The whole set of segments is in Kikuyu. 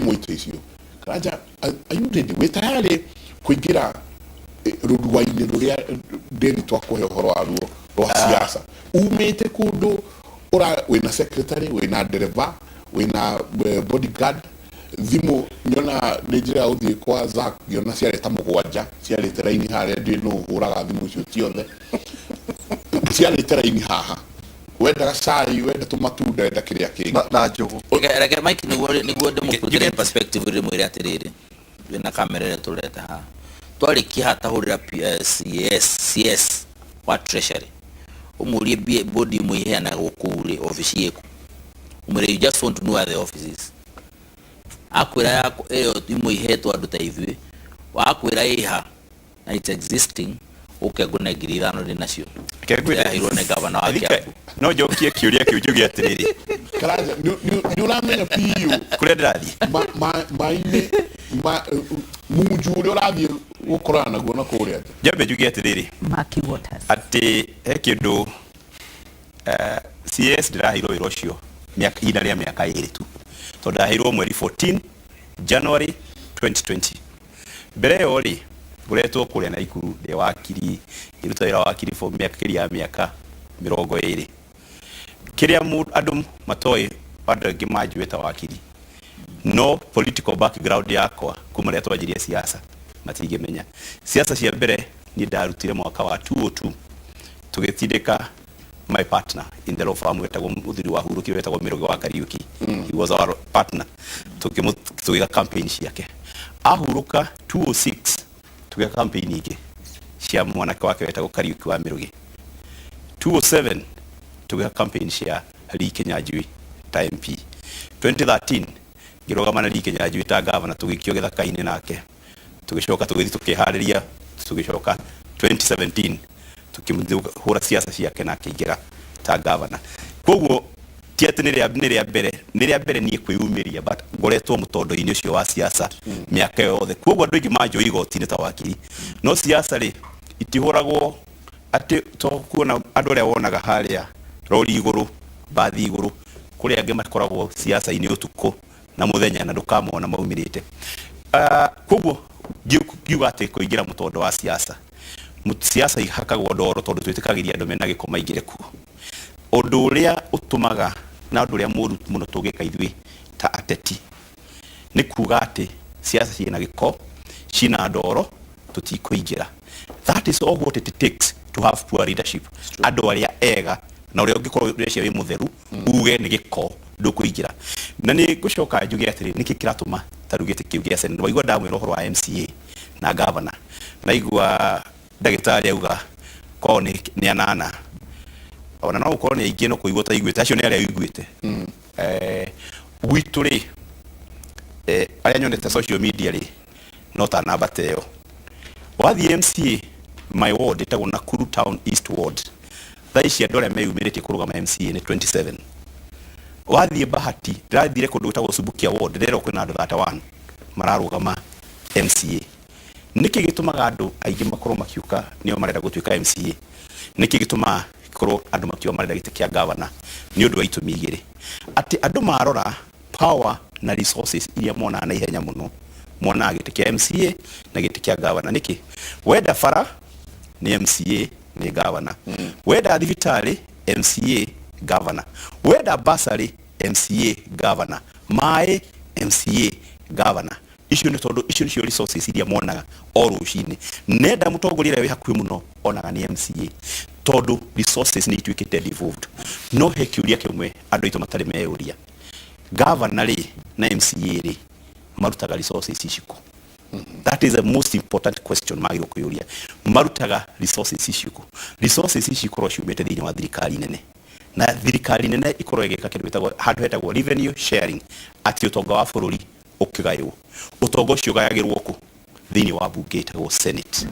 Thimũ ita icio, Karanja, are you ready? Wĩ tayarĩ kũingĩra rũrua-inĩ rũrĩa ndĩri twakũhe ũhoro waruo rwa siasa? Umĩte kũndũ ũra wĩna secretary, wĩna ndereba, wĩna bodyguard. Thimũ nyona nĩ njĩra ya gũthiĩ kwa Zack, ngĩona ciarĩ ta 7 ciarĩte raini harĩa. Ndiũĩ nũ ũhũraga thimũ icio ciothe ciarĩte raini haha. Wendaga cai, wenda tũmatunda, wenda kĩrĩa kĩngĩ. Na njũgũ. Reke Mike, nĩguo ndĩmũputĩre in perspective, ndĩmwĩre atĩrĩrĩ, wĩna kamera ĩrĩa tũrete haha, twarĩkia haha tahũrĩra CS, CS wa Treasury, ũmũrie bodi ĩmwe iheanagwo kũu rĩ, obici ĩkũ. Ũmwĩre you just want to know where the office is. Akwĩra ĩyo imwe ihetwo andũ ta ithuĩ, wakwĩra ĩha na it's existing, ũke ngũne 5,000 ndĩ nacio. Reke ngwĩre- Yaheirwo nĩ gavana wa I think Kiambu. No njokie kĩũria kĩu, njuge atĩrĩrĩ, Karanja, nĩ ũramenya biũ kũrĩa ndĩrathiĩ. Maĩ-inĩ munju ũrĩa ũrathiĩ gũkorana naguo na kũrĩa nja. Njambe njuge atĩrĩrĩ, Murky waters. atĩ he kĩndũ, CS ndĩraheirwo wĩra ũcio ihinda rĩa mĩaka 2 tu, tondũ ndaheirwo mweri 14 January 2020. Mbere ĩyo rĩ, ngoretwo kũrĩa Naikuru ndĩ wakiri, ngĩruta wĩra wa wakiri for mĩaka kĩria ya mĩaka 20. Kĩrĩa andũ matoĩ, andũ aingĩ manjũĩ ta wakiri, no political background yakwa kuma rĩrĩa twanjirie siasa matingĩmenya. Siasa cia mbere niĩ ndarutire mwaka wa 202, tũgĩtindĩka my partner in the law firm wetagwo mũthuri wa hurũkire wetagwo Mĩrũgĩ wa Kariuki. He was our partner. Tũgĩka campaign ciake. Ahurũka 206, tũgĩka campaign ingĩ cia mwanake wake wetagwo Kariuki wa Mĩrũgĩ. 207 tũgĩka campaign cia Lee Kinyanjui ta MP. 2013 ngĩrũgama na Lee Kinyanjui ta governor, tũgĩikio gĩthaka-inĩ nake. Tũgĩcoka tũgĩthiĩ tũkĩharĩria, tũgĩcoka 2017 tũkĩhũra siasa ciake na akĩingĩra ta governor. Koguo ti atĩ nĩ rĩa mbere niĩ kwĩyumĩria, but ngoretwo mũtondo-inĩ ũcio wa siasa mĩaka ĩyo yothe. Koguo andũ aingĩ manjũĩ igoti-inĩ ta wakiri, no siasa rĩ, itihũragwo atĩ to kuona andũ arĩa wonaga harĩa rori igũrũ, mbathi igũrũ. Kũrĩ angĩ makoragwo siasa-inĩ ũtukũ na mũthenya na ndũkamona maumĩrĩte. Koguo ngiuga atĩ kũingĩra mũtondo wa siasa, siasa ihakagwo ndoro tondũ twĩtĩkagĩria andũ mena gĩko maingĩre kuo. Ũndũ ũrĩa ũtũmaga na ũndũ ũrĩa mũru mũno tũngĩka ithuĩ ta ateti nĩ kuga atĩ siasa ciĩna gĩko, ciĩna ndoro, tũtikũingĩra. That is all what it takes to have poor leadership. Andũ arĩa ega na ũrĩa ũngĩkorwo ũreciria wĩ mũtheru uge nĩ gĩko, ndũkũingĩra. Na nĩ ngũcoka njuge atĩrĩ, nĩkĩ kĩratũma ta rĩu gĩtĩ kĩu gĩa Senate, waigua ndamwĩra ũhoro wa MCA na governor, naigua ndagĩtarĩ auga korwo nĩ anana, ona no gũkorwo nĩ aingĩ, no kũigua ũtaiguĩte, acio nĩ arĩa ũiguĩte. Gwitũ rĩ, arĩa nyonete social media rĩ, no ta namba ta ĩyo. Wathiĩ MCA, my ward ĩtagwo Nakuru Town East Ward, thaa ici andũ arĩa meyumĩrĩtie kũrũgama MCA nĩ 27. Wathiĩ Bahati, ndĩrathire kũndũ gwĩtagwo Subukia Ward, ndĩrerwo kwĩna andũ 31 mararũgama MCA. Nĩkĩ gĩtũmaga andũ aingĩ makorwo makiuka nĩo marenda gũtuĩka MCA? Nĩkĩ gĩtũmaga korwo andũ makiuga marenda gĩtĩ kĩa governor? Nĩ ũndũ wa itũmi igĩrĩ, atĩ andũ marora power na resources iria monaga na ihenya mũno, monaga gĩtĩ kĩa MCA na gĩtĩ kĩa governor. Nĩkĩ? Wenda bara nĩ MCA, nĩ governor. Wenda thibitarĩ, MCA, governor. Wenda bursary, MCA, governor. Maĩ, MCA, governor. Icio nĩ tondũ icio nĩcio resources iria monaga o rũcinĩ. Nenda mũtongoria ũrĩa wĩ hakuhĩ mũno onaga nĩ MCA, tondũ resources nĩ ituĩkĩte devolved. No he kĩũria kĩmwe andũ aitũ matarĩ meyũria: governor rĩ na MCA rĩ, marutaga resources ici kũ? That is the most important question magĩrĩirwo kwĩyũria. Marutaga resources ici kũ? Resources ici ikorwo ciumĩte thĩinĩ wa thirikari nene, na thirikari nene ikorwo ĩgĩka kĩndũ gĩtagwo, handũ hetagwo revenue sharing, atĩ ũtonga wa bũrũri ũkĩgaywo, ũtonga ũcio ũgayagĩrwo kũ? Thĩinĩ wa mbunge ĩtagwo Senate.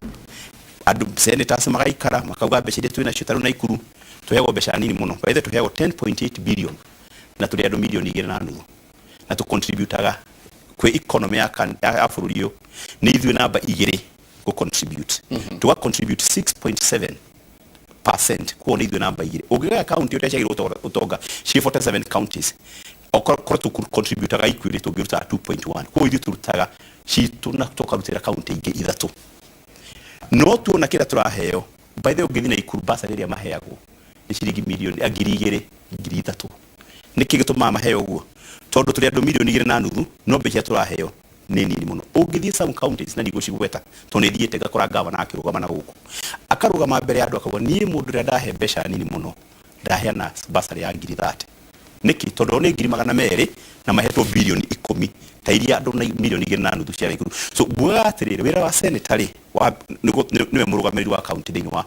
Andũ senators magaikara makauga mbeca iria twĩ nacio. Ta rĩu Naikuru tũheagwo mbeca nini mũno. By the way, tũheagwo 10.8 billion na tũrĩ andũ mirioni 2.5, na tũ contributaga kwĩ economy ya bũrũri ũyũ nĩ ithuĩ namba 2 gũ contribute. Tũga contribute 6.7%, kuo nĩ ithuĩ namba 2. Ũngĩgaya county ũrĩa ciagĩrĩirwo ũtonga ciĩ 47 counties. Okorwo tũ contributaga equally, tũngĩrutaga 2.1. Koguo ithuĩ tũrutaga citũ na tũkarutĩra kaunti ingĩ ithatũ, no tuona kĩrĩa tũraheo. By the way, ũngĩthiĩ Naikuru, basarĩ ĩrĩa maheagwo nĩ ciringi milioni 2,000, 3,000. Nĩkĩ gĩtũmaga maheo ũguo? Tondũ tũrĩ andũ 2.5 milioni, no mbeca iria tũraheo nĩ nini mũno. Ũngĩthiĩ some counties, na ndigũcigweta tondũ nĩ thiĩte ngakora gavana akĩrũgama na gũkũ, akarũgama mbere ya andũ akauga, "Niĩ mũndũ ũrĩa ndahe mbeca nini mũno, ndaheana basarĩ ya 30,000." Nĩkĩ? Tondũ nĩ 200,000 na mahetwo bilioni 10 ta iria andũ na 2.5 milioni cia Naikuru. So ngugaga atĩrĩrĩ, wĩra wa senator rĩ, nĩwe mũrũgamĩrĩri wa county thĩinĩ wa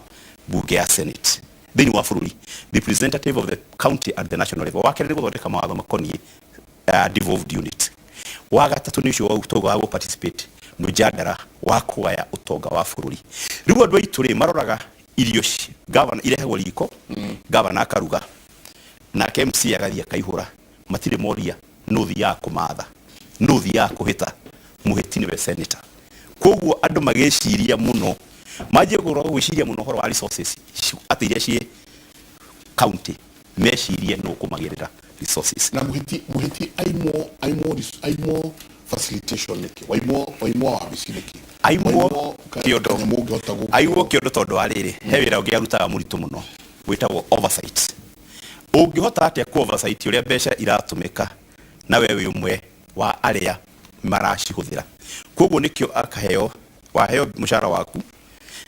bunge ya Senate thĩinĩ wa bũrũri, representative of the county at the national level. Wa kerĩ nĩ gũthondeka mawatho makoniĩ devolved unit. Wa gatatũ nĩ ũcio wa ũtonga wa gũ-participate mũjadara wa kũgaya ũtonga wa bũrũri. Rĩu andũ aitũ rĩ, maroraga irio gavana irehagwo riko, gavana akaruga, nake MC agathiĩ akaihũra. Matirĩ moria nũ thiaga kũmatha, nũ thiaga kũhĩta. Mũhĩti nĩwe senator. Koguo andũ magĩciria mũno, manjie gũkorwo gwĩciria mũno ũhoro wa resources atĩ iria ciĩ county, mecirie nũ kũmagĩrĩra resources. Na muhiti aimwo facilitation niki? Waimwo wabici niki? Aimwo kĩondo. Kanyamũ ũngĩhota Aigwo kĩondo tondũ wa rĩrĩ, he wĩra ũngĩ arutaga mũritũ mũno wĩtagwo oversight. Ũngĩhota atĩa ku oversight ũrĩa mbeca iratũmĩka na we wĩ ũmwe wa arĩa maracihũthĩra? Koguo nĩkĩo akaheo, waheo mũcara waku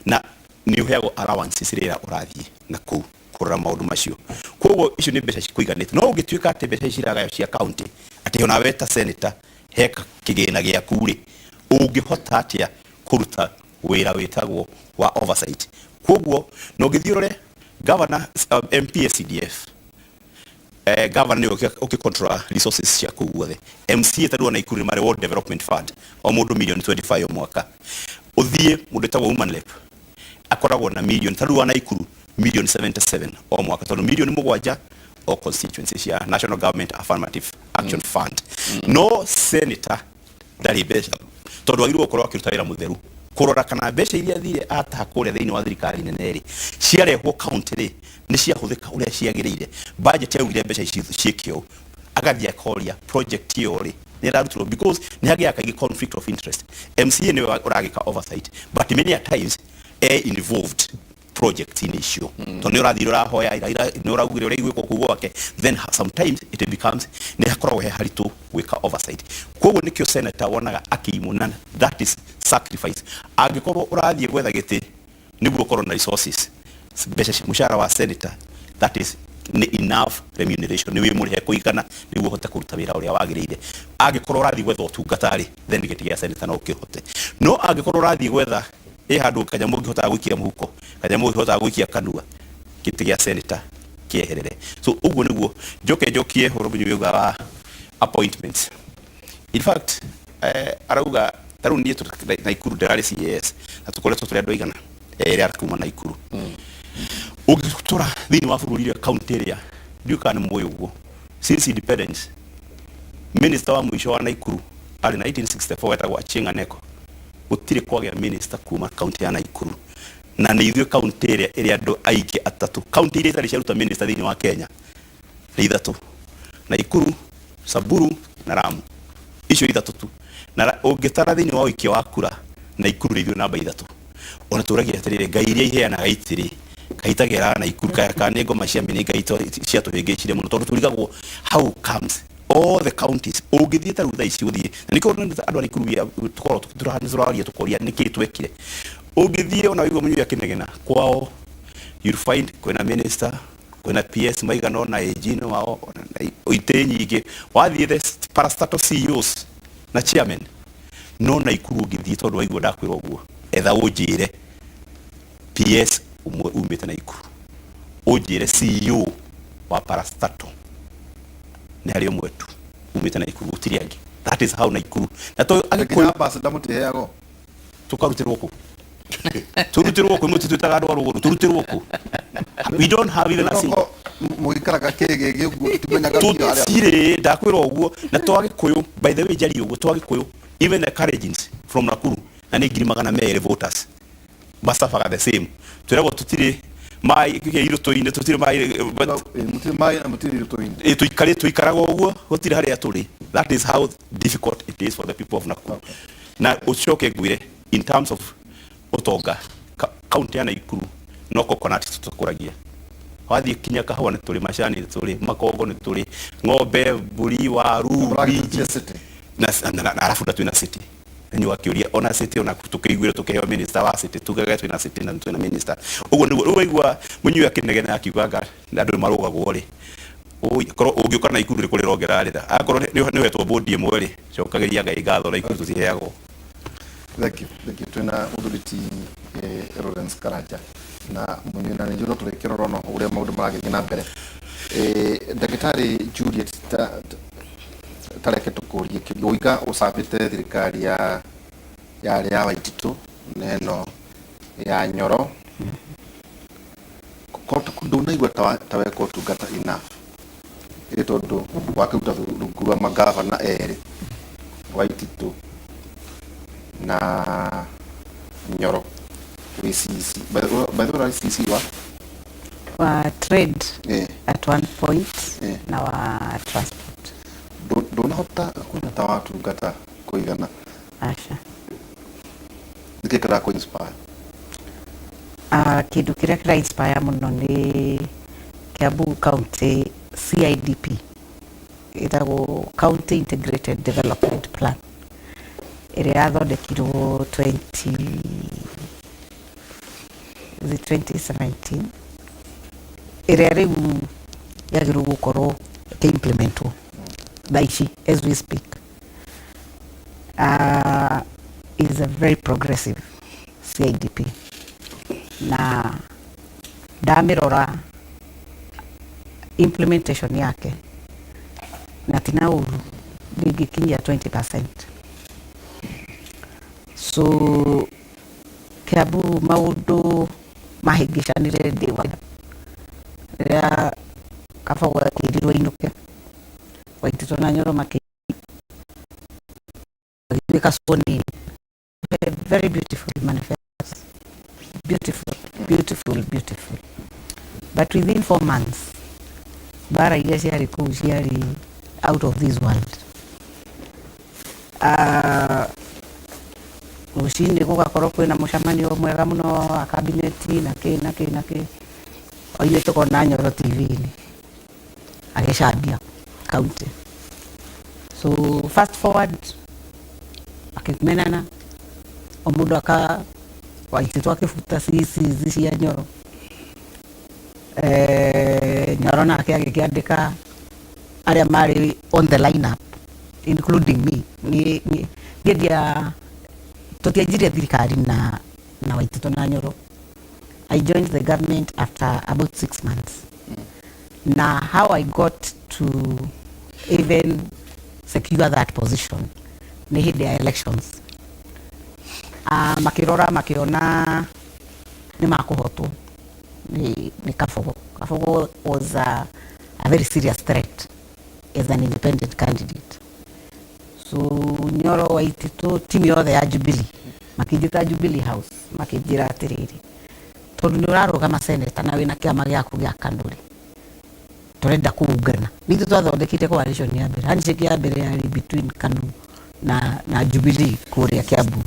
na nĩ ũheagwo allowances rĩrĩa ũrathiĩ na kũu kũrora maũndũ macio. Koguo icio nĩ mbeca cikũiganĩte, no ũngĩtuĩka atĩ mbeca ici iragaywo cia county, atĩ onawe ta senator he kĩgĩna gĩaku rĩ, ũngĩhota atĩa kũruta wĩra wĩtagwo wa oversight? Koguo na ũngĩthiĩ ũrore governor, MP, CDF, governor nĩwe ũkĩ resources cia kũu guothe. MCA tarĩu Naikuru nĩ marĩ Ward Development Fund, o mũndũ milioni 25 o mwaka. Ũthiĩ mũndũ wĩtagwo woman rep akoragwo na milioni, tarĩu wa Naikuru, milioni 77 o mwaka, tondũ milioni 7 o constituency cia National Government Affirmative Action Fund. No senator ndarĩ mbeca, tondũ agĩrĩirwo gũkorwo akĩruta wĩra mũtheru kũrora kana mbeca iria thire ataha kũrĩa thĩinĩ wa thirikari nene rĩ, ciarehwo county rĩ, nĩ ciahũthĩka ũrĩa ciagĩrĩire. Budget yaugire mbeca ici ciĩke ũũ, agathiĩ akoria project ĩyo rĩ, nĩ ĩrarutirwo, because nĩ hagĩaga kaingĩ conflict of interest. MCA nĩwe ũragĩka oversight, but many a times e involved project-inĩ icio, tondũ nĩ ũrathiĩ ũrahoya, nĩ ũraugire ũrĩa igwĩkwo kũu gwake. Then sometimes it becomes nĩ hakoragwo he haritũ gwĩka oversight. Koguo nĩkĩo senator wonaga akĩimwo, na that is sacrifice. Angĩkorwo ũrathiĩ gwetha gĩtĩ nĩguo ũkorwo na resources, mbeca mũcara wa senator, that is nĩ enough remuneration, nĩ wĩmũrĩhe kũigana nĩguo ũhote kũruta wĩra ũrĩa wagĩrĩire. Angĩkorwo ũrathiĩ gwetha ũtungata rĩ, then gĩtĩ gĩa senator no ũkĩhote. No angĩkorwo ũrathiĩ gwetha ĩ handũ kanyamũ ũngĩhotaga gũikia mũhuko, kanyamũ ũngĩhotaga gũikia kanua, gĩtĩ gĩa senator kĩeherere. So ũguo nĩguo njoke njokie ũhoro mũnyu wĩuga wa appointments. In fact, arauga tarĩu niĩ Naikuru ndĩrarĩ CAS na tũkoretwo tũrĩ andũ aigana erĩ a kuma Naikuru. Ũngĩtũra thĩinĩ wa bũrũri ĩrĩa county ĩrĩa ndiũĩ kana nĩ mũĩ ũguo, since independence minister wa mũico wa Naikuru arĩ 1964, wetagwo Achieng' Aneko. Gũtirĩ kwagĩa minister kuma county ya Naikuru, na nĩ ithuĩ county ĩrĩa ĩrĩ andũ aingĩ atatũ. County iria itarĩ ciaruta minister thĩinĩ wa Kenya nĩ ithatũ: Naikuru, Samburu na Lamu. Icio ithatũ tu. Na ũngĩtara thĩinĩ wa ũikia wa kura, Naikuru nĩ ithuĩ namba ithatũ. Ona tũragia atĩrĩrĩ, Ngai iria iheanaga itĩrĩ kaitagĩra Naikuru, kana nĩ ngoma cia mĩ nĩ Ngai ciatũhĩngĩcire mũno, tondũ tũrigagwo how comes all the counties ũngĩthiĩ ta rĩu thaa ici ũthiĩ na nĩkĩo ũrona andũ a Naikuru tũkoragwo tũraria tũkoria nĩkĩĩ twekire. Ũngĩthiĩ ona waigua mũnyui akĩnegena kwao, you'll find kwĩna minister, kwĩna PS maigana ona AG nĩ wao, ona na itĩ nyingĩ. Wathiĩ the parastatal CEOs na chairman, no Naikuru ũngĩthiĩ, tondũ waigua ndakwĩra ũguo, etha ũnjĩre PS ũmwe umĩte Naikuru, ũnjĩre CEO wa parastatal nĩ harĩ ũmwe tu umĩte Naikuru, gũtirĩ angĩ. That is how Naikuru na to nginya Agĩkũyũ ambassador mũtiheagwo. Tũkarutĩrwo kũ? Tũrutĩrwo kũ? Mũtitwĩtaga andũ a rũgũrũ, tũrutĩrwo kũ? We don't have even a single Mũgĩikaraga kĩgĩgĩ ũguo timenyaga mbia arĩa Tũtirĩ, ndakwĩra ũguo. Na to Agĩkũyũ, by the way, njarie ũguo, to Agĩkũyũ, even the Kalenjins from Nakuru, na nĩ 200,000 voters, macabaga the same. Twĩragwo tũtirĩ Maĩ irũtũ-inĩ tũtirĩ maĩ, but Mũtirĩ maĩ na mũtirĩ irũtũ-inĩ. Tuikare tuikaraga ũguo, gũtirĩ harĩa tũrĩ. That is how difficult it is for the people of Nakuru. Na ũcoke ngwĩre, in terms of ũtonga, kaunti ya Nakuru no coconut tũkũragia. Wathiĩ kinya kahũa nĩ tũrĩ, macani nĩ tũrĩ, makongo nĩ tũrĩ, ng'ombe, mbũri, waru, minji. Mũragĩtutia city. Na arabu na twĩna city. Nĩ wakĩũria ona city, ona tũkĩiguire tũkĩheo minister wa city, tugage twĩna city na twĩna minister. Ũguo nĩguo rĩu waigua mũnyui akĩnegena akiuga anga andũ nĩ marũgagwo rĩ. Korwo ũngĩũka Naikuru nĩ kũrĩra ũngĩrarĩra. Akorwo nĩ ũhetwo bũndi ĩmwe rĩ, cokagĩria Ngai ngatho, Naikuru tũtiheagwo. Thank you, thank you. Twĩna mũthuri ti Lawrence Karanja na mũnyui na nĩ no tũrĩkĩrora no ũrĩa maũndũ maragĩthiĩ na mbere. Ndagĩtarĩ Juliet, tareke tũkũrie kĩũria. Ũiga ũcambĩte thirikari ya yarĩ ya Waititu na ĩno ya Nyoro, ndũnaigua ta weka ũtungata enough ĩ tondũ wakĩruta rungu rwa magavana erĩ, Waititu na Nyoro, wĩ CC? By the way, ũrarĩ CC wa Wa trade at one point na wa transport. Ndũnahota kuona ta watungata kũigana? Aca. Nĩkĩ kĩrakũ inspire? Kĩndũ kĩrĩa kĩra inspire mũno nĩ Kiambu County CIDP, ĩtagwo County Integrated Development Plan, ĩrĩa yathondekirwo 20, is it 2017, ĩrĩa rĩu yagĩrĩirwo gũkorwo ĩkĩimplementwo thaa ici as we speak, is a very progressive CIDP, na ndamĩrora implementation yake na tina ũru ndĩngĩkinyia 20%. So Kiambu maũndũ mahĩngĩcanire day one rĩrĩa Kabogo akĩrirwo ainũke, Waititu na Nyoro magĩtuĩka sworn in. Very beautiful manifesto, beautiful, beautiful, beautiful, but within 4 months mbara iria ciarĩ kũu ciarĩ out of this world. Rũcinĩ gũgakorwo kwĩna mũcemanio mwega mũno wa kabineti na kĩ na kĩ na kĩ, o ithuĩ tũkona Nyoro TV-inĩ agĩcambia county. So fast forward, akĩmenana o mũndũ aka Waititu akĩbuta CCs cia Nyoro. Nyoro nake agĩkĩandĩka arĩa marĩ on the lineup, including me. Niĩ ndia tũtianjirie thirikari na Waititu na Nyoro. I joined the government after about 6 months. Na how I got to even secure that position nĩ hĩndĩ ya elections. Makĩrora makĩona nĩ makũhotwo nĩ Kabogo. Kabogo was a very serious threat as an independent candidate. So Nyoro, Waititu, timu yothe ya Jubilee makĩnjĩta Jubilee House, makĩnjĩra atĩrĩrĩ, tondũ nĩ ũrarũgama senator na wĩna kĩama gĩaku gĩa KANU rĩ, tũrenda kũungana. Nithuĩ twathondekire coalition ya mbere. Handshake ya mbere yarĩ between KANU na Jubilee kũrĩa Kiambu.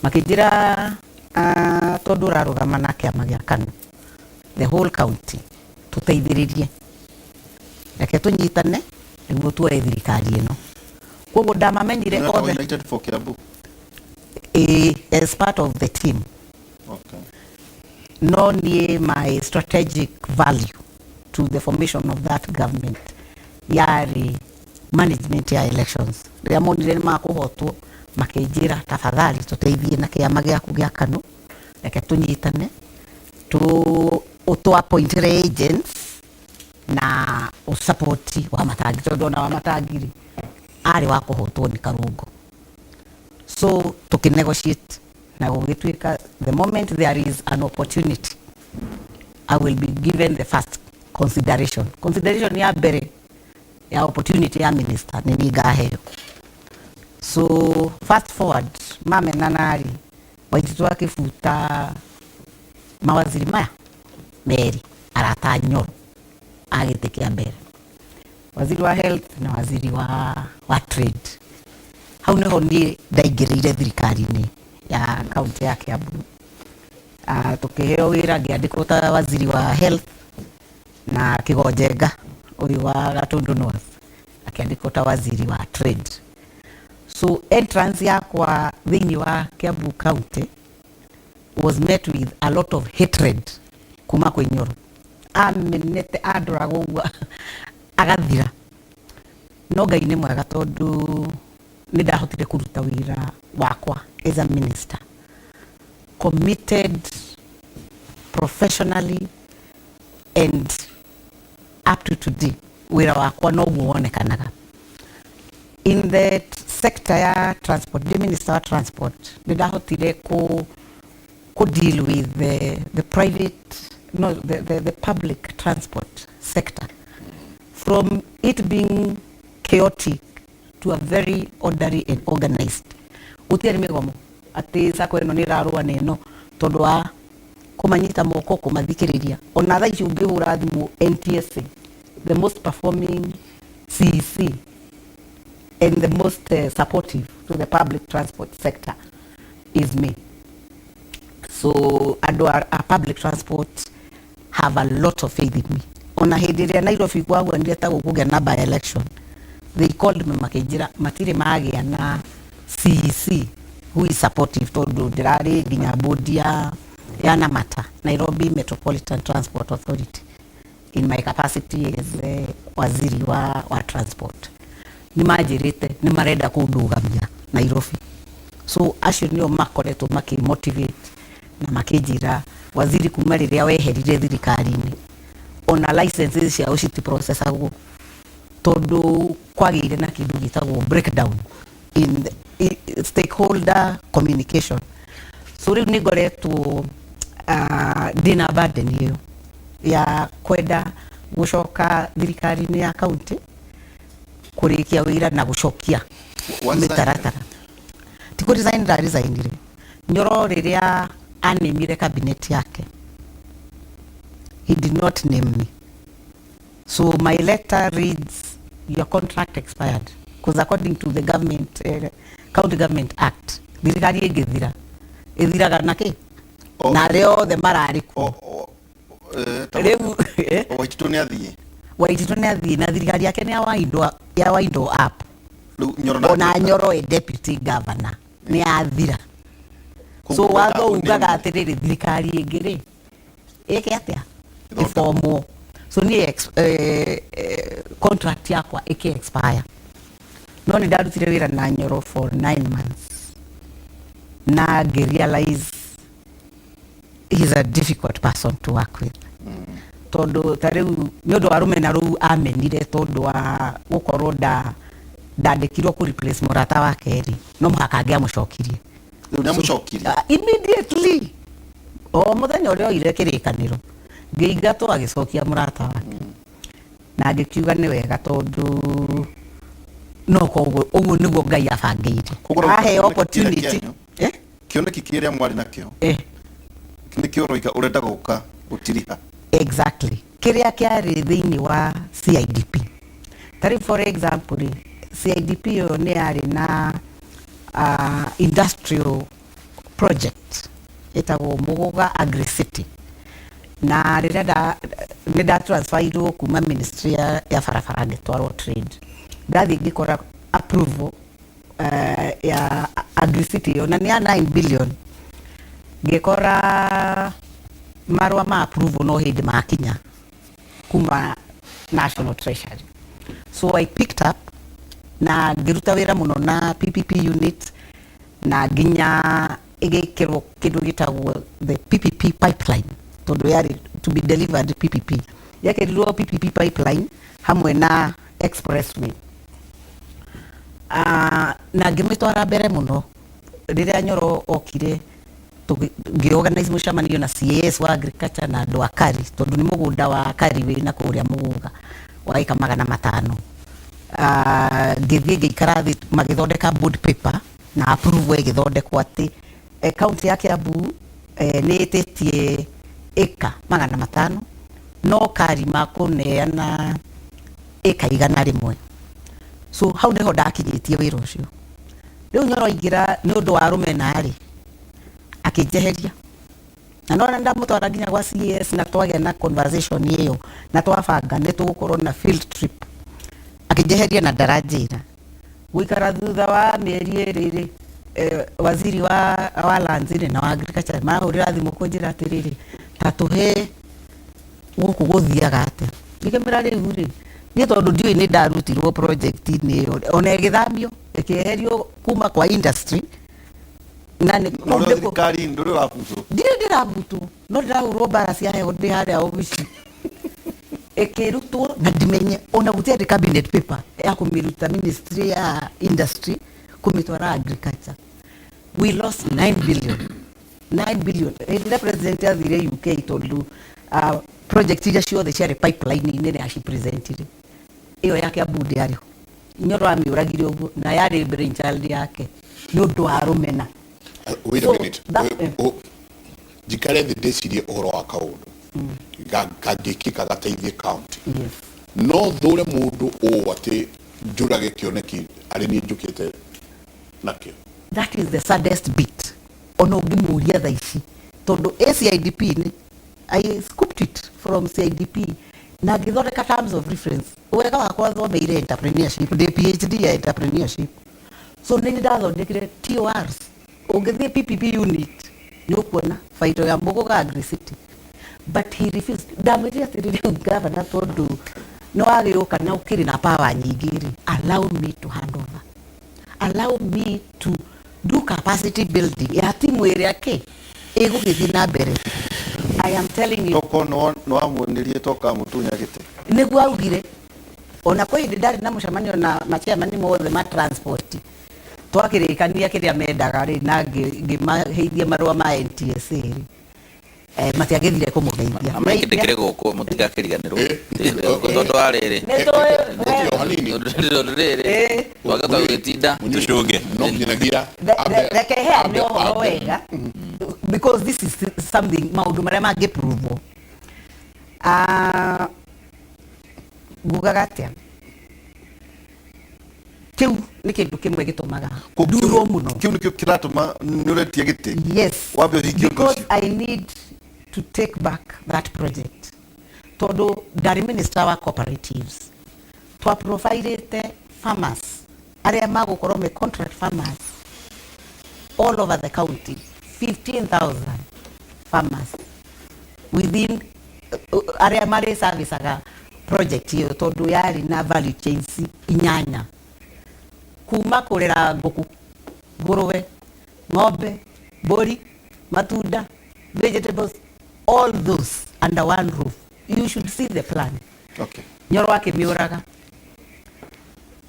Makĩnjĩra, tondũ ũrarũgama na kĩama gĩa KANU the whole county, tũteithĩrĩrie, reke tũnyitane nĩguo tuoe thirikari ĩno. Koguo ndamamenyire othe. United for Kiambu. As part of the team. No niĩ my strategic value to the formation of that government yarĩ management ya elections. Rĩrĩa monire nĩ makũhotwo, makĩnjĩra, tafadhali tũteithie na kĩama gĩaku gĩa KANU, reke tũnyitane tu ũtũ appointire agents na ũsapoti wa Matangi, tondũ ona wa Matangi rĩ arĩ wa kũhotwo nĩ Karũngo. So tukinegotiate na gũgĩtuĩka the moment there is an opportunity, I will be given the first consideration. Consideration ya mbere ya opportunity ya minister nĩ niĩ ngaheo. So fast forward, mamenana rĩ, Waititu akĩbuta mawaziri maya. Meri arata Nyoro a gĩtĩ kĩa mbere, waziri wa health na waziri wa trade. Hau niho niĩ ndaingĩrĩire thirikari-inĩ ya kaunti ya Kiambu. Tukĩheo wĩra, ngĩandĩkwo ta waziri wa health, na Kĩgonjenga ũyũ wa Gatundu North akĩandĩkwo ta waziri wa trade. So entrance yakwa thĩinĩ wa Kiambu County was met with a lot of hatred kuma kwĩ Nyoro. Amenete, andoraga ũguo agathira, no Ngai nĩ mwega tondũ nĩ ndahotire kũruta wĩra wakwa as a minister, committed professionally, and up to today wĩra wakwa noguo wonekanaga. In the sector ya transport, the minister wa transport, nĩ ndahotire ku deal with the private, no, the public transport sector from it being chaotic to a very orderly and organized. Gũtiarĩ mĩgomo atĩ sacco ĩno nĩ ĩrarũa na ĩno, tondũ wa kũmanyita moko, kũmathikĩrĩria. Ona thaa ici ũngĩhũra thimũ NTSA, the most performing CEC and the most supportive to the public transport sector is me. So andũ a public transport have a lot of faith in me. Ona hĩndĩ ĩrĩa Nairobi kwagwanire ta gũkũgĩa na by election, they called me, makĩnjĩra matirĩ magĩa na CEC who is supportive, tondũ ndĩrarĩ nginya board ya NAMATA, Nairobi Metropolitan Transport Authority, in my capacity as waziri wa transport. Nĩ manjĩrĩte nĩ marenda kũndũgamia Nairobi. So acio nĩo makoretwo makĩmotivate na makĩnjĩra, "Waziri, kuma rĩrĩa weherire thirikari-inĩ, ona licenses ciao citiprocessagwo," tondũ kwagĩire na kĩndũ gĩtagwo breakdown in stakeholder communication. So rĩu nĩ ngoretwo ndĩna burden ĩyo ya kwenda gũcoka thirikari-inĩ ya kaunti kũrĩkia wĩra na gũcokia mĩtaratara. Ti kũ resign ndaresignire. Nyoro rĩrĩa anemire cabinet yake, he did not name me. So my letter reads, "Your contract expired," because according to the government county government act, thirikari ĩngĩthira ĩthiraga na kĩ na arĩa othe mararĩ kuo. Rĩu Waititũ nĩ athiĩ. Waititũ nĩ athiĩ na thirikari yake nĩ ya wind up. Rĩu Nyoro ona Nyoro e deputy governor nĩ athira. So watho ugaga atĩrĩrĩ, thirikari ĩngĩ rĩ ĩke atĩa? Ĩbomwo. So niĩ contract yakwa ĩkĩ expire, no nĩ ndarutire wĩra na Nyoro for 9 months na ngĩ realize he's a difficult person to work with, tondũ ta rĩu nĩ ũndũ wa rũmena rũu amenire, tondũ wa gũkorwo ndandĩkirwo kũ replace mũrata wake rĩ, no mũhaka angĩamũcokirie. Rĩu nĩ amũcokirie? Immediately, o mũthenya ũrĩa oire kĩrĩkanĩro ngĩingatwo, agĩcokia mũrata wake, na ngĩkiuga nĩ wega, tondũ no koguo ũguo nĩguo Ngai abangĩire. Koguo rĩu ahe kĩoneki opportunity. kĩanyu. Eh? Kĩoneki kĩrĩa mwarĩ nakĩo nĩkĩo ũroiga ũrenda gũka gũtiriha? Exactly. Kĩrĩa kĩarĩ thĩinĩ wa CIDP, tarĩu for example rĩ, CIDP ĩyo nĩ yarĩ na industrial project ĩtagwo Mũgũga Agri City, na rĩrĩa nĩ ndatransferirwo kuma ministry ya barabara ngĩtwarwo trade, ndathiĩ ngĩkora approval ya Agri City ĩyo, na nĩ ya 9 billion. Ngĩkora marũa ma approval no hĩndĩ makinya kuma National Treasury. So I picked up na ngĩruta wĩra mũno na PPP unit, na nginya ĩgĩkĩrwo kĩndũ gĩtagwo the PPP pipeline, tondũ yarĩ to be delivered PPP. Yekĩrirwo PPP pipeline hamwe na expressway, na ngĩmĩtwara mbere mũno. Rĩrĩa Nyoro okire, ngĩorganize mũcemanio na CAS wa agriculture na andũ a Kari, tondũ nĩ mũgũnda wa Kari wĩna kũrĩa Mũgũga wa ĩka 500. Ngĩthiĩ ngĩikara thĩ, magĩthondeka board paper na approval ĩgĩthondekwo atĩ county ya Kiambu nĩ ĩtĩtie Ĩka 500 no kari makũneana ĩka 100. So hau nĩho ndakinyĩtie wĩra ũcio. Rĩu Nyoro aingĩra nĩ ũndũ wa rũmena rĩ, akĩnjeheria na nona ndamũtwara nginya gwa CS na twagĩa na conversation ĩyo na twabanga nĩ tũgũkorwo na field trip, akĩnjeheria na ndaranjĩra gũikara. Thutha wa mĩeri 2 rĩ, waziri wa lands rĩ na wa agriculture marahũrĩra thimũ kũnjĩra atĩrĩrĩ, ta tũhe gũkũ gũthiaga atĩa. Ngĩkĩmĩra rĩu rĩ, niĩ tondũ ndiũĩ nĩ ndarutirwo project-inĩ ĩyo, ona ĩgĩthamio ĩkĩeherio kuma kwa industry na nĩ No ũrĩa thirikari ndũrĩ ũrabutwo. Ndirĩ ndĩrabutwo, no ndĩrahũrwo mbara cia heho ndĩ harĩa obici. Ĩkĩrutwo na ndimenye ona gũtiarĩ cabinet paper ya kũmĩruta ministry ya industry kũmĩtwara agriculture. We lost 9 billion, 9 billion hĩndĩ ĩrĩa president athire UK, tondũ project iria ciothe ciarĩ pipeline-inĩ nĩ acipresentire. Ĩyo ya Kiambu ndĩarĩ ho. Nyoro amĩũragire ũguo na yarĩ brainchild yake nĩ ũndũ wa rũmena. Wait a So, minute. That Njikare thĩ ndĩcirie ũhoro wa kaũndũ kangĩkĩka gateithie county. Yes. No thũre mũndũ ũũ atĩ njũrage kĩoneki arĩ niĩ njũkĩte nakĩo. That is the saddest bit. Ona ũngĩmũria thaa ici, tondũ ACIDP nĩ I scooped it from CIDP na ngĩthondeka terms of reference. Wega wakwa thomeire entrepreneurship, ndĩ PhD ya entrepreneurship, so nĩ ndathondekire TORs. Ũngĩthiĩ PPP unit nĩ ũkuona baito ya Muguga Agri-City, but he refused. Ndamwĩrire atĩrĩrĩ, rĩu gavana, tondũ nĩ wagĩũka na ũkĩrĩ na power nyingĩ rĩ, allow me to hand over, allow me to do capacity building ya timu ĩrĩa kĩ ĩgũgĩthiĩ na mbere. I am telling you. Toko nĩ wamuonirie toka mũtunya gĩtĩ. Nĩguo augire. Ona kwĩ hĩndĩ ndarĩ na mũcemanio na machairman mothe ma transport, twakĩrĩkania kĩrĩa mendaga rĩ, na ngĩmaheithia marũa ma NTSA rĩ, matiagĩthire kũmũgeithia. Ama kĩndĩ kĩrĩ gũkũ mũtigakĩriganĩrwo tondũ wa rĩrĩ Nĩ tũĩ. O hanini. Tondũ rĩrĩ twagĩta gũgĩtinda. Tũcũnge. No nginyagia Reke heane ũhoro wega, because this is something maũndũ marĩa mangĩpruvwo. Ah, ngugaga atĩa, kĩu nĩ kĩndũ kĩmwe gĩtũmaga ndurwo mũno. Kĩu nĩkĩo kĩratũma nĩ ũretia gĩtĩ. Yes. Wambe ũhingie ũndũ Because ũcio. I need to take back that project, tondũ ndarĩ minister wa cooperatives, twaprovidĩte farmers arĩa magũkorwo me contract farmers all over the county, 15,000 farmers within arĩa marĩ servicaga project ĩyo, tondũ yarĩ na value chains inyanya, kuma kũrera ngũkũ, ngũrũwe, ng'ombe, mbũri, matunda, vegetables, all those under one roof. You should see the plan. Nyoro akĩmĩũraga.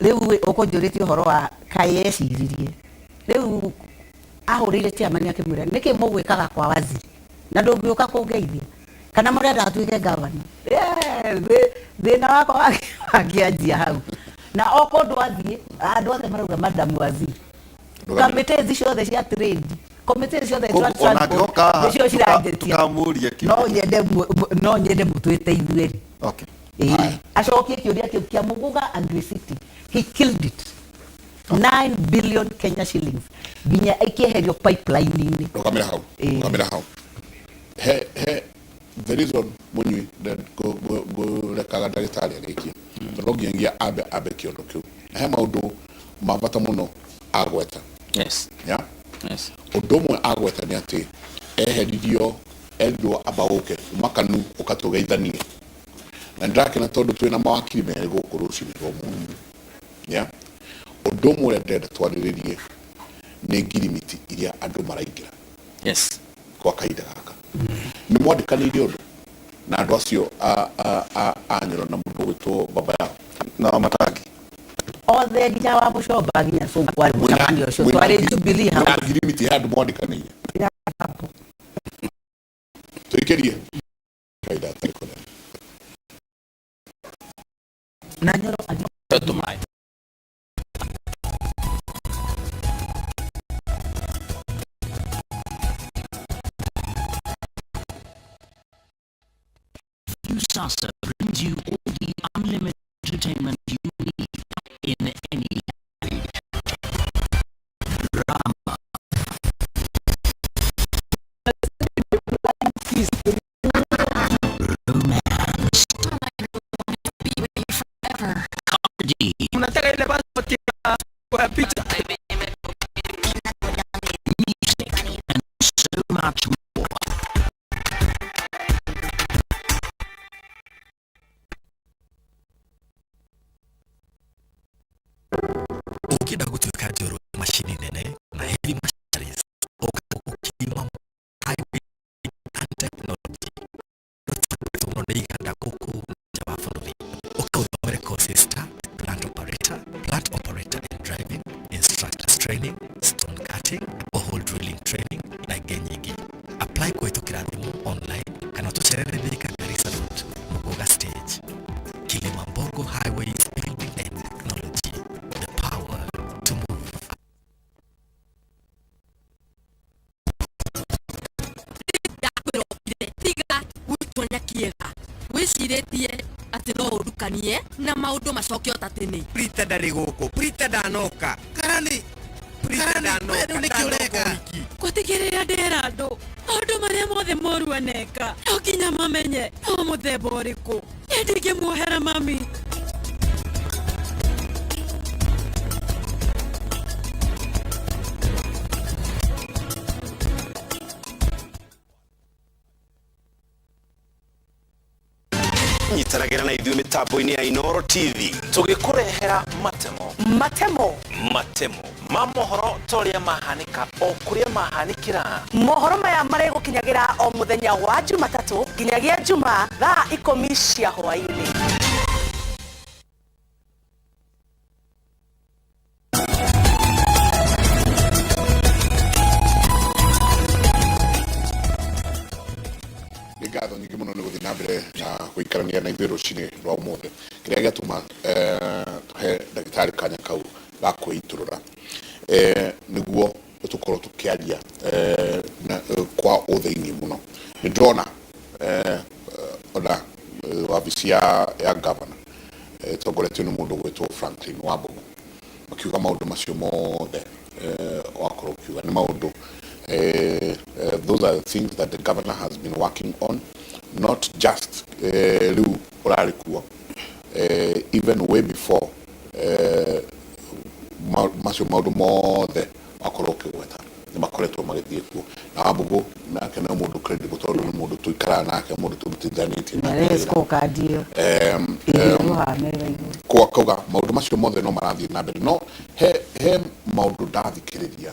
Rĩu ũkũnjũrĩtie ũhoro wa kaĩ eciririe. Rĩu ahũrĩire chairman akĩmwĩra, nĩkĩ mũgwĩkaga kwa waziri na ndũngĩũka kũngeithia kana mũrenda atuĩke gavana? Thĩna wakwa wakĩanjia hau, na o kũndũ athiĩ andũ othe marauga madam waziri. Kamĩtĩ ici ciothe cia trade, komĩtĩ ciothe cia Koguo ona transport, angĩgoka haha, nĩcio ciranjetia. Tũkamũria kĩũria. No nyende mũtwĩte ithuerĩ. Ĩĩ. Acokie kĩũria kĩu kĩa Muguga Agri-City. He killed it, 9 billion Kenya shillings, nginya ĩkĩeherio pipeline-inĩ. Rũgamĩra hau. Ĩĩ. Rũgamĩra hau. He the reason mũnyui ngũrekaga ndagĩtarĩ arĩkie, tondũ no nginyagia ambe kĩondo kĩu, na he maũndũ ma bata mũno agweta. Ya ũndũ ũmwe agweta nĩ atĩ eheririo, erirwo amba ũke uma kanu ũkatũgeithanie, na nĩndĩrakena tondũ twĩna mawakiri merĩ gũkũ rũcinĩ rwa ũmũthĩ. Ya ũndũ ũmwe ũrĩa ndĩrenda twarĩrĩrie nĩ ngirimiti iria andũ maraingĩra kwa kahinda gaka. Nĩ mwandĩkanĩire ũndũ na andũ acio a Nyoro na mũndũ ũgwĩtwo baba yao. Na Matangi. Othe, nginya wa Mũcomba, nginya kwarĩ mũcemanio ũcio twarĩ Jubilee House. Mwĩna ngirimiti ya andũ mwandĩkanĩire. Tũikĩrie kahinda gatarĩ kũnene. Na Nyoro Tũmaĩ. Viusasa brings you all the unlimited entertainment you need in any language. Drama. Romance. Comedy. Mnataka ile passport ya picha. Music, and so much more. Ũngĩenda gũtuĩka njorua macini nene na heavy machineries, ũka gũkũ Highway and Technology mũno nĩ iganda gũkũ nja wa bũrũri. Ũka ũthomere courses ta plant operator, plant operator and driving instructors training, stone cutting, borehole drilling training na ingĩ nyingĩ. Apply kũhĩtũkĩra thimũ, online, kana ũtũcerere Thika, Garissa Road, Muguga Stage. Kilimambogo Highways Building and Technology, the power to move. Ndakwĩrokire tiga gwĩtua nyakiega wĩcirĩtie atĩ no ũndukanie na maũndũ macoke o ta tene. Prita ndarĩ gũkũ. Prita ndanoka. Karani. Prita ndanoka. Rĩu nĩkĩ ũreka? Gũtigĩrĩra ndera andũ maũndũ marĩa mothe moru aneka, no nginya mamenye no mũthemba ũrĩkũ. Niĩ ndingĩmuohera mami. Nyitanagĩra na ithuĩ mĩtambo-inĩ ya Inoro TV tũgĩkũrehera matemo Matemo. Matemo ma mohoro ta ũrĩa mahanĩka o kũrĩa mahanĩkĩra. Mohoro maya marĩgũkinyagĩra o mũthenya wa Jumatatũ nginyagia Jumaa thaa 10 cia hwaĩ-inĩ. Nĩ ngatho nyingĩ mũno nĩ gũthiĩ na mbere na gũikarania na ithuĩ rũcinĩ rwa ũmũthĩ. Kĩrĩa gĩatũma tũhe ndagĩtarĩ kanya kau ga kwĩitũrũra nĩguo tũkorwo tũkĩaria kwa ũthĩinĩ mũno. Nĩ ndĩrona ona wabici ya gavana ĩtongoretio nĩ mũndũ ũgwĩtwo Franklin Wambugu makiuga maũndũ macio mothe wakorwo ũkiuga nĩ maũndũ, those are the things that the governor has been working on, not just rĩu ũrarĩ kuo, even way before macio maũndũ mothe wakorwo ũkĩgweta nĩ makoretwo magĩthiĩ kuo. Na Wambugu nake nĩ mũndũ credible tondũ nĩ mũndũ tũikaraga nake, mũndũ tũrutithanĩtie nake na wĩra. Scorecard ĩyo ĩigĩrwo haha metha igũrũ. Kwa kauga maũndũ macio mothe no marathiĩ na mbere, no he maũndũ ndathikĩrĩria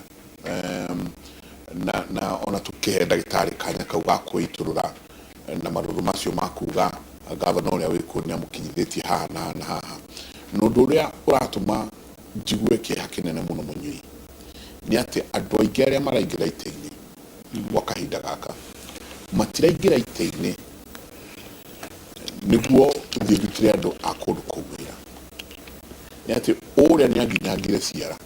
na ona tũkĩhe ndagĩtarĩ kanya kau ga kwĩitũrũra na marũrũ macio ma kuga gavana ũrĩa wĩkuo nĩ amũkinyithĩtie haha na haha na haha, na ũndũ ũrĩa ũratũma njigue kĩeha kĩnene mũno mũnyui nĩ atĩ andũ aingĩ arĩa maraingĩra itĩ-inĩ gwa kahinda gaka matiraingĩra itĩ-inĩ nĩguo tũthiĩ ndutĩre andũ a kũndũ kũu wĩra. Nĩ atĩ ũrĩa nĩ anginyangire ciara,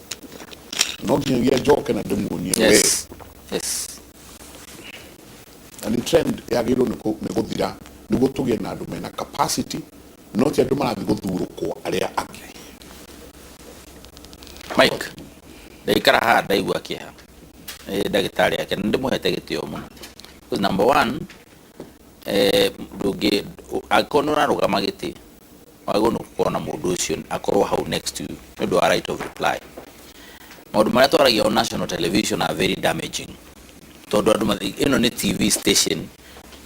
no nginyagia njoke na ndĩmuonie we. Na nĩ trend yagĩrĩirwo nĩ gũthira nĩguo tũgĩe na andũ mena capacity, no ti andũ marathiĩ gũthurũkwo arĩa angĩ. Mike, ndaikara haha ndaigua kĩeha nĩ ndagĩtarĩ ake na ndĩmũhete gĩtĩo mũno. Because number one, ndũngĩ angĩkorwo nĩ ũrarũgama gĩtĩ, wagĩrĩirwo nĩ gũkorwo na mũndũ ũcio akorwo hau next to you nĩ ũndũ wa right of reply. Maũndũ marĩa twaragia on national television are very damaging tondũ andũ ĩno nĩ TV station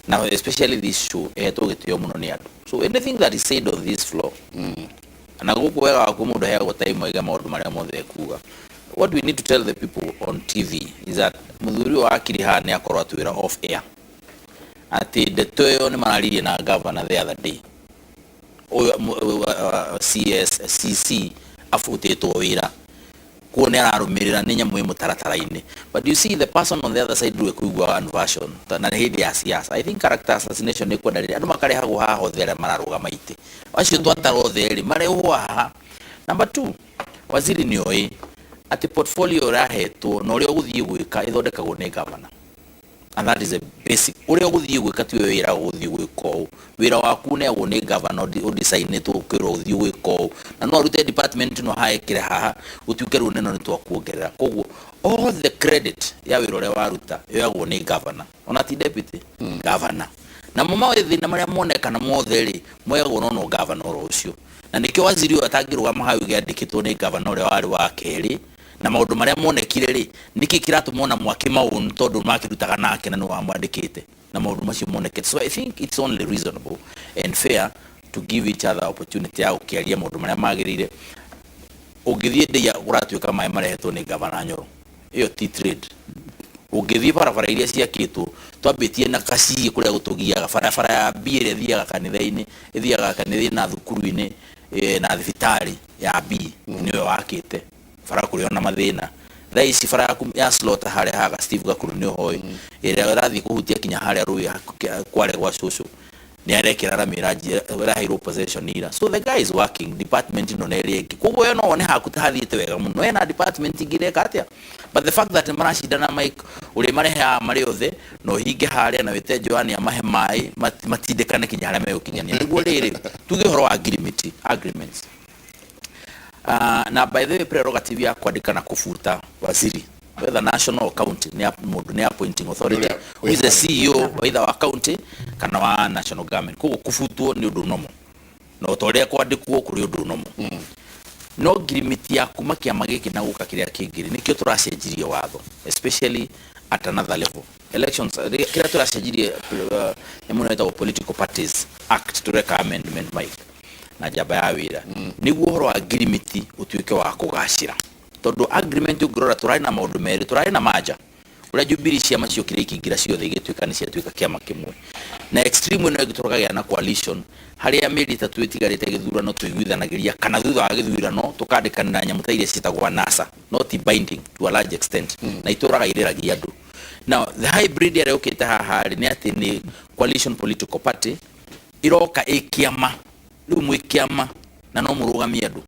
na especially this show ĩhetwo gĩtĩo mũno nĩ andũ, so anything that is said on this floor na gũkũ wega waku mũndũ aheagwo time aiga maũndũ marĩa mothe ekuga. What we need to tell the people on TV is that mũthuri ũyũ wa akiri haha nĩ akorwo atwĩra off air atĩ ndeto ĩyo nĩ mararirie na governor the other day. Ũyũ CS CC abutĩtwo wĩra kuo nĩ ararũmĩrĩra nĩ nyamũ ĩ mũtaratara-inĩ, but you see the person on the other side rĩu ekuigua one version na nĩ hĩndĩ ya siasa. I think character assassination nĩ kwenda rĩrĩa andũ makarehagwo haha othe arĩa mararũgama itĩ acio twatara othe rĩ marehwo haha. Number two, waziri nĩ oĩ atĩ portfolio ĩrahetwo na ũrĩa ũgũthiĩ gwĩka ĩthondekagwo nĩ governor. And that is a basic ũrĩa ũgũthiĩ gwĩka tiwe wĩra ũgũthiĩ gwĩka ũũ. Wĩra waku ũneagwo nĩ governor ũdesign-ĩtwo ũkĩrwo ũthiĩ gwĩka ũũ, na no arute department ĩno haha ĩkĩre haha gũtuĩke rĩu neno nĩ twakuongerera. Koguo all the credit ya wĩra ũrĩa waruta yoyagwo nĩ governor, ona ti deputy, governor. Namo mathĩna marĩa monekana mothe rĩ, moyagwo no no governor oro ũcio. Na nĩkĩo waziri ũyũ atangĩrũgama hau auge andĩkĩtwo nĩ governor ũrĩa warĩ wa kerĩ, na maũndũ marĩa monekire rĩ, nĩkĩ kĩratũma ona mwake maũnu tondũ makĩrutaga nake na nĩ wamwandĩkĩte na maũndũ macio monekete. So I think it's only reasonable and fair to give each other opportunity ya gũkĩaria maũndũ marĩa magĩrĩire. Ũngĩthiĩ Ndeiya kũratuĩka maĩ marehetwo nĩ Gavana Nyoro, ĩyo ti trade. Ũngĩthiĩ barabara iria ciakĩtwo, twambĩtie na Kaciĩ kũrĩa gũtũgiaga, barabara ya B ĩrĩa ĩthiaga kanitha-inĩ, ĩthiaga kanitha-inĩ na thukuru-inĩ na thibitarĩ ya B nĩwe wakĩte bara kũrĩ ona mathĩna. Thaa ici bara yaku ya slaughter harĩa haga Steve Gakuru nĩ ũhoĩ, ĩrĩa ĩrathiĩ kũhutia kinya harĩa rũĩ kware gwa cũcũ, nĩ arekĩra rami ĩraheirwo possession ira. So the guy is working department ĩno na ĩrĩa ĩngĩ, koguo we no wone haku ta hathiĩte wega mũno, ena department ingĩ ireka atĩa. But the fact that maracindana Mike ũrĩa marehaga marĩ othe na ũhinge harĩa na wĩte Joanne amahe maĩ matindĩkane kinya harĩa megũkinyania. Nĩguo rĩrĩ tuge ũhoro wa agreements. Na by the way, prerogative ya kwandĩka na kũbuta waziri, whether national or county, nĩ mũndũ nĩ appointing authority who is the CEO either wa county kana wa national government. Koguo kũbutwo nĩ ũndũ nomo, na o ta ũrĩa kwandĩkwo kũrĩ ũndũ nomo. No ngirimiti ya kuma kĩama gĩkĩ na gũka kĩrĩa kĩngĩ rĩ, nĩkĩo tũracenjirie watho, especially at another level elections kĩrĩa tũracenjirie, nyamũ ĩno ĩtagwo Political Parties Act, tũreka amendment, Mike, na njamba ya wĩra nĩguo ũhoro wa ngirimiti ũtuĩke wa kũgacĩra, tondũ agreement ũngĩrora tũrarĩ na maũndũ merĩ. Tũrarĩ na manja ũrĩa Jubilee ciama ciokire ikĩingĩra ciothe igĩtuĩka nĩ ciatuĩka kĩama kĩmwe, na extreme ĩno ĩngĩ tũkagĩa na coalition harĩa mĩeri 3 ĩtigarĩte gĩthurano tũiguithanagĩria, kana thutha wa gĩthurano tũkandĩkanĩra nyamũ ta iria ciĩtagwo NASA, not binding to a large extent, na itũraga irĩragia andũ. Now the hybrid ĩrĩa yũkĩte haha rĩ, nĩ atĩ nĩ coalition political party iroka ĩ kĩama. Rĩu mwĩ kĩama na no mũrũgamie andũ,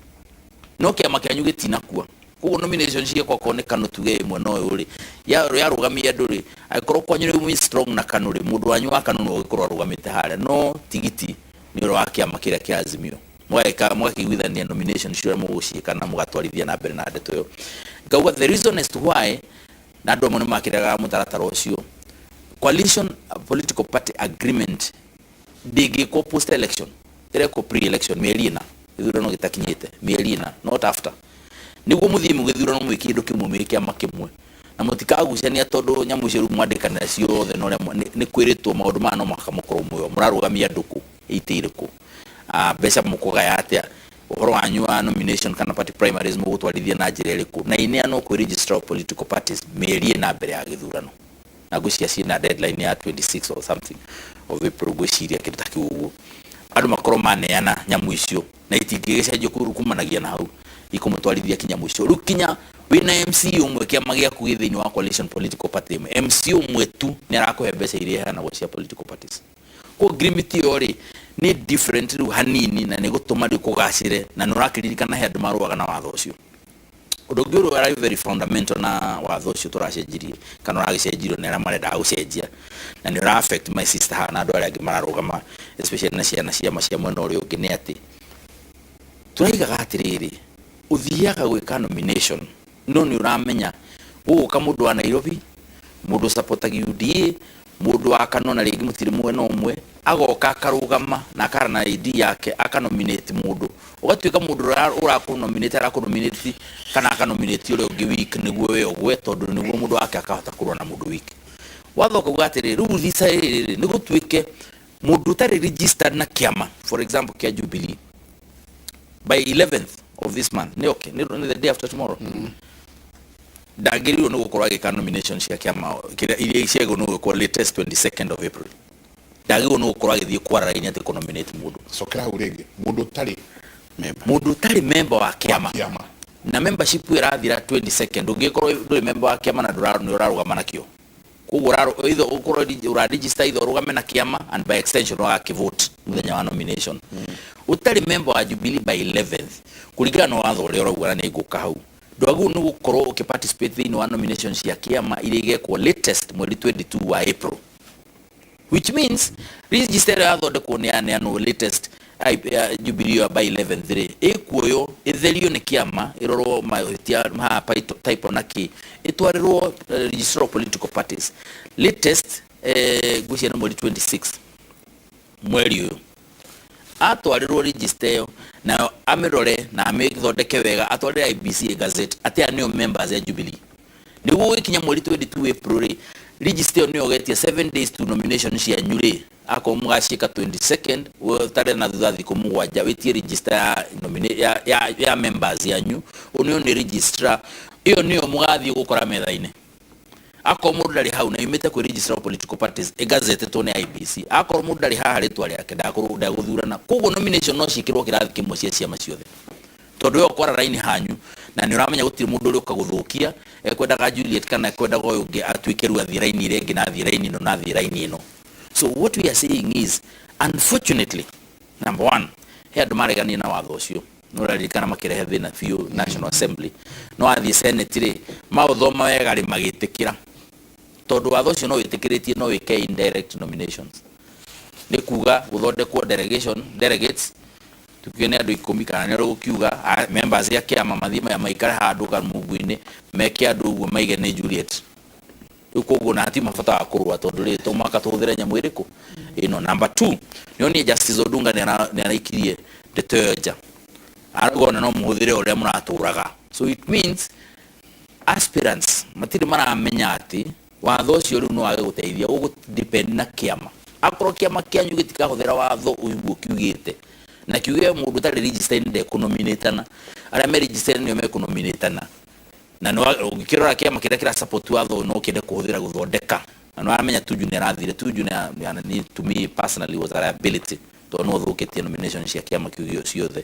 no kĩama kĩanyu gĩtinakua. Koguo nomination ciekwo akorwo nĩ KANU tuge ĩmwe no ũyũ rĩ yarũgamia andũ rĩ, angĩkorwo kwanyu rĩu mwĩ strong na KANU rĩ, mũndũ wanyu wa KANU no ũgĩkorwo arũgamĩte harĩa, no tigiti nĩ ũrĩa wa kĩama kĩrĩa kĩa Azimio. Mũgagĩka mũgakĩiguithania nomination cio ũrĩa mũgũciĩka na mũgatwarithia na mbere na ndeto ĩyo. Ngauga the reason as to why na andũ amwe nĩ makĩregaga mũtaratara ũcio, coalition political party agreement ndĩngĩkwo post election, ĩrekwo pre election, mĩeri 4 gĩthurano gĩtakinyĩte, mĩeri 4, not after, nĩguo mũthiĩ mũgĩthurano mwĩ kĩndũ kĩmwe, mwĩ kĩama kĩmwe, na mũtikagucania, tondũ nyamũ icio rĩu mwandĩkanĩra ciothe na ũrĩa nĩ kwĩrĩtwo maũndũ maya no mũhaka mũkorwo mũyo mũrarũgamia andũ kũ, itĩ irĩkũ, mbeca mũkũgaya atĩa, ũhoro wanyu wa nomination kana party primaries mũgũtwarithia na njĩra ĩrĩkũ, na ineanwo kwĩ registrar of political parties mĩeri 4 mbere ya gĩthurano. Na ngwĩciria ciĩna deadline ya 26 or something of April, ngwĩciria kĩndũ ta kĩu ũguo, andũ makorwo maneana nyamũ icio na itingĩgĩcenjio kumanagia na hau ikũmũtwarithia kinya mũico. Rĩu kinya wĩna MC ũmwe, kĩama gĩaku gĩ thĩinĩ wa coalition political party ĩmwe, MC ũmwe tu nĩ arakũhe mbeca iria iheanagwo cia political parties. Koguo ngirimiti ĩyo rĩ nĩ different rĩu hanini, na nĩ gũtũma rĩu kũgacĩre, na nĩ ũrakĩririkana he andũ marũaga na watho ũcio. Ũndũ ũngĩ ũrĩa ũrarĩ very fundamental na watho ũcio tũracenjirie kana ũragĩcenjirio nĩ arĩa marendaga gũcenjia, na nĩ ũra affect my sister haha na andũ arĩa angĩ mararũgama, especially na ciana ciama cia mwena ũrĩa ũngĩ, nĩ atĩ tũraigaga atĩrĩrĩ, ũthiaga gwĩka nomination no nĩ ũramenya gũgũka mũndũ wa Nairobi, mũndũ supportagia UDA, mũndũ wa KANU, na rĩngĩ mũtirĩ mwena ũmwe, agoka akarũgama na akara na ID yake akanominate mũndũ, ũgatuĩka mũndũ ũrĩa ũrakũnominate arakũnominate kana akanominate ũrĩa ũngĩ weak nĩguo we ũgwe, tondũ nĩguo mũndũ wake akahota kũrũa na mũndũ weak. Watho ũkauga atĩrĩrĩ, rĩu thisa rĩrĩ nĩ gũtuĩke mũndũ ũtarĩ registered na kĩama, for example kĩa Jubilee, by 11th of this month, nĩ okay, nĩ the day after tomorrow, ndagĩrĩirwo nĩ gũkorwo agĩka nomination cia kĩama kĩrĩa iria ciagĩrĩirwo nĩ gwĩkwo latest 22nd of April, ndagĩrĩirwo nĩ gũkorwo agĩthiĩ kwara raini atĩ kũnominate mũndũ. Cokera hau rĩngĩ, mũndũ ũtarĩ mũndũ ũtarĩ member wa kĩama kĩama na membership ĩyo ĩrathira 22nd, ũngĩkorwo ndũrĩ member wa kĩama na nĩ ũrarũgama nakĩo, koguo either ũkorwo ũraregister, either ũrũgame na kĩama and by extension ũgakĩvote mũthenya wa nomination. Ũtarĩ member wa Jubilee by 11th, kũringana na watho ũrĩa ũrauga, na nĩ ngũka hau, Ndwagĩrĩirwo nĩ gũkorwo ũkĩ participate thĩinĩ wa nomination cia kĩama iria igekwo latest mweri 22 wa April, which means register ĩrĩa yathondekwo nĩ yaneanwo latest Jubilee by 11th rĩ, ĩkuoywo ĩtherio nĩ kĩama, ĩrorwo mahĩtia haha, typo na kĩ, ĩtwarĩrwo Registrar of Political Parties latest, ngwĩciria nĩ mweri 26 mweri ũyũ. Atwarĩrwo register ĩyo, nayo amĩrore na amĩthondeke wega, atwarĩre IEBC gazette atĩ aya nĩo members ya Jubilee, nĩguo gũgĩkinya mweri 22 April rĩ, register ĩyo nĩyo getia 7 days to nomination cianyu rĩ. Akorwo mũgaciĩka 22nd, ũtare na thutha thikũ 7, wĩtie register ya, ya, ya, ya members yanyu, ũnĩo nĩ registrar. Ĩyo nĩyo mũgathiĩ gũkora metha-inĩ. Akorwo mũndũ ndarĩ hau na yumĩte kwĩ Registrar of Political Parties ĩgazetĩtwo nĩ IEBC, akorwo mũndũ ndarĩ haha rĩtwa rĩake, ndagũthurana. Koguo nomination no ciĩkĩrwo kĩrathi kĩmwe cia ciama ciothe, tondũ we ũkwara raini hanyu na nĩ ũramenya gũtirĩ mũndũ ũrĩa ũka gũthũkia ekwendaga Juliet kana ekwendaga ũyũ ũngĩ atuĩke rĩu athiĩ raini ĩrĩa ĩngĩ na athiĩ raini ĩno na athiĩ raini ĩno. So what we are saying is, unfortunately, number one, he andũ mareganire na watho ũcio. Nĩ ũraririkana makĩrehe thĩna biũ National Assembly, no athiĩ Senate rĩ, maũthoma wega rĩ, magĩtĩkĩra, tondũ watho ũcio no wĩtĩkĩrĩtie no wĩke indirect nominations, nĩ kuga gũthondekwo delegation, delegates tukiuge nĩ andũ 10 kana nĩ ũrĩa gũkiuga members a kĩama mathiĩ maikare handũ kamungu-inĩ, meke andũ ũguo, maige nĩ Juliet rĩu. Koguo na hatirĩ mabata wa kũrũa, tondũ rĩ, to mũhaka tũhũthĩre nyamũ ĩrĩkũ ĩno. Number two, nĩonire Justice Odunga nĩ araikirie ndeto ĩyo nja, arauga ona no mũhũthĩre ũrĩa mũratũraga. So it means aspirants matirĩ maramenya atĩ watho ũcio rĩu no wage gũteithia, ũgũ depend na kĩama. Akorwo kĩama kĩanyu gĩtikahũthĩra watho ũguo kiugĩte, na kiuge mũndũ ũtarĩ register ndekũnominatana, arĩa me register nĩo mekũnominatana, na nĩ ũngĩkĩrora kĩama kĩrĩa kĩra support watho ũyũ no kĩende kũhũthĩra gũthondeka, na nĩ waramenya Tuju nĩ arathire. Tuju nĩ, to me personally, was a liability, tondũ nĩ ũthũkĩtie nomination cia kĩama kĩu gĩo ciothe.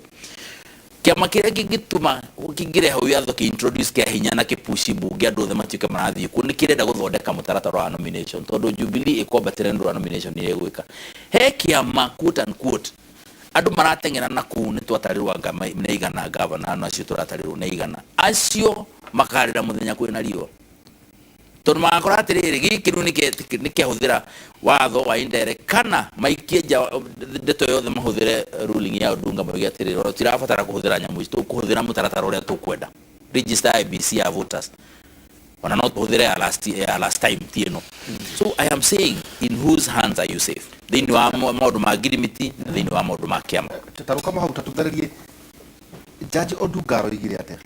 Kĩama kĩrĩa kĩngĩtũma kĩngĩrehe watho kĩ introduce kĩa hinya na kĩpushi mbunge, andũ othe matuĩke marathiĩ kuo, nĩ kĩrenda gũthondeka mũtaratara wa nomination, tondũ Jubilee ĩkwambatĩra nĩ ũndũ wa nomination iria ĩgwĩka. He kĩama, quote and quote, andũ marateng'era na kũu, nĩ twatarirwo anga nĩ 100 gavana ano acio tũratarirwo nĩ 100, acio makarĩra mũthenya kwĩna riũa, tondũ magakora atĩrĩrĩ, gĩkĩ rĩu nĩ kĩahũthĩra watho wa indirect, kana maikie nja ndeto yothe, mahũthĩre ruling ya Odunga, mauge atĩrĩrĩ, tirabatara kũhũthĩra nyamũ ici, tũkũhũthĩra mũtaratara ũrĩa tũkwenda, register ya IEBC ya voters, ona no tũhũthĩre ya last time, ti ĩno. So I am saying, in whose hands are you safe thĩinĩ wa maũndũ ma ngirimiti na thĩinĩ wa maũndũ ma kĩama? Tarũkama hau, tatũthererie, Jaji Odunga aroigire atĩa?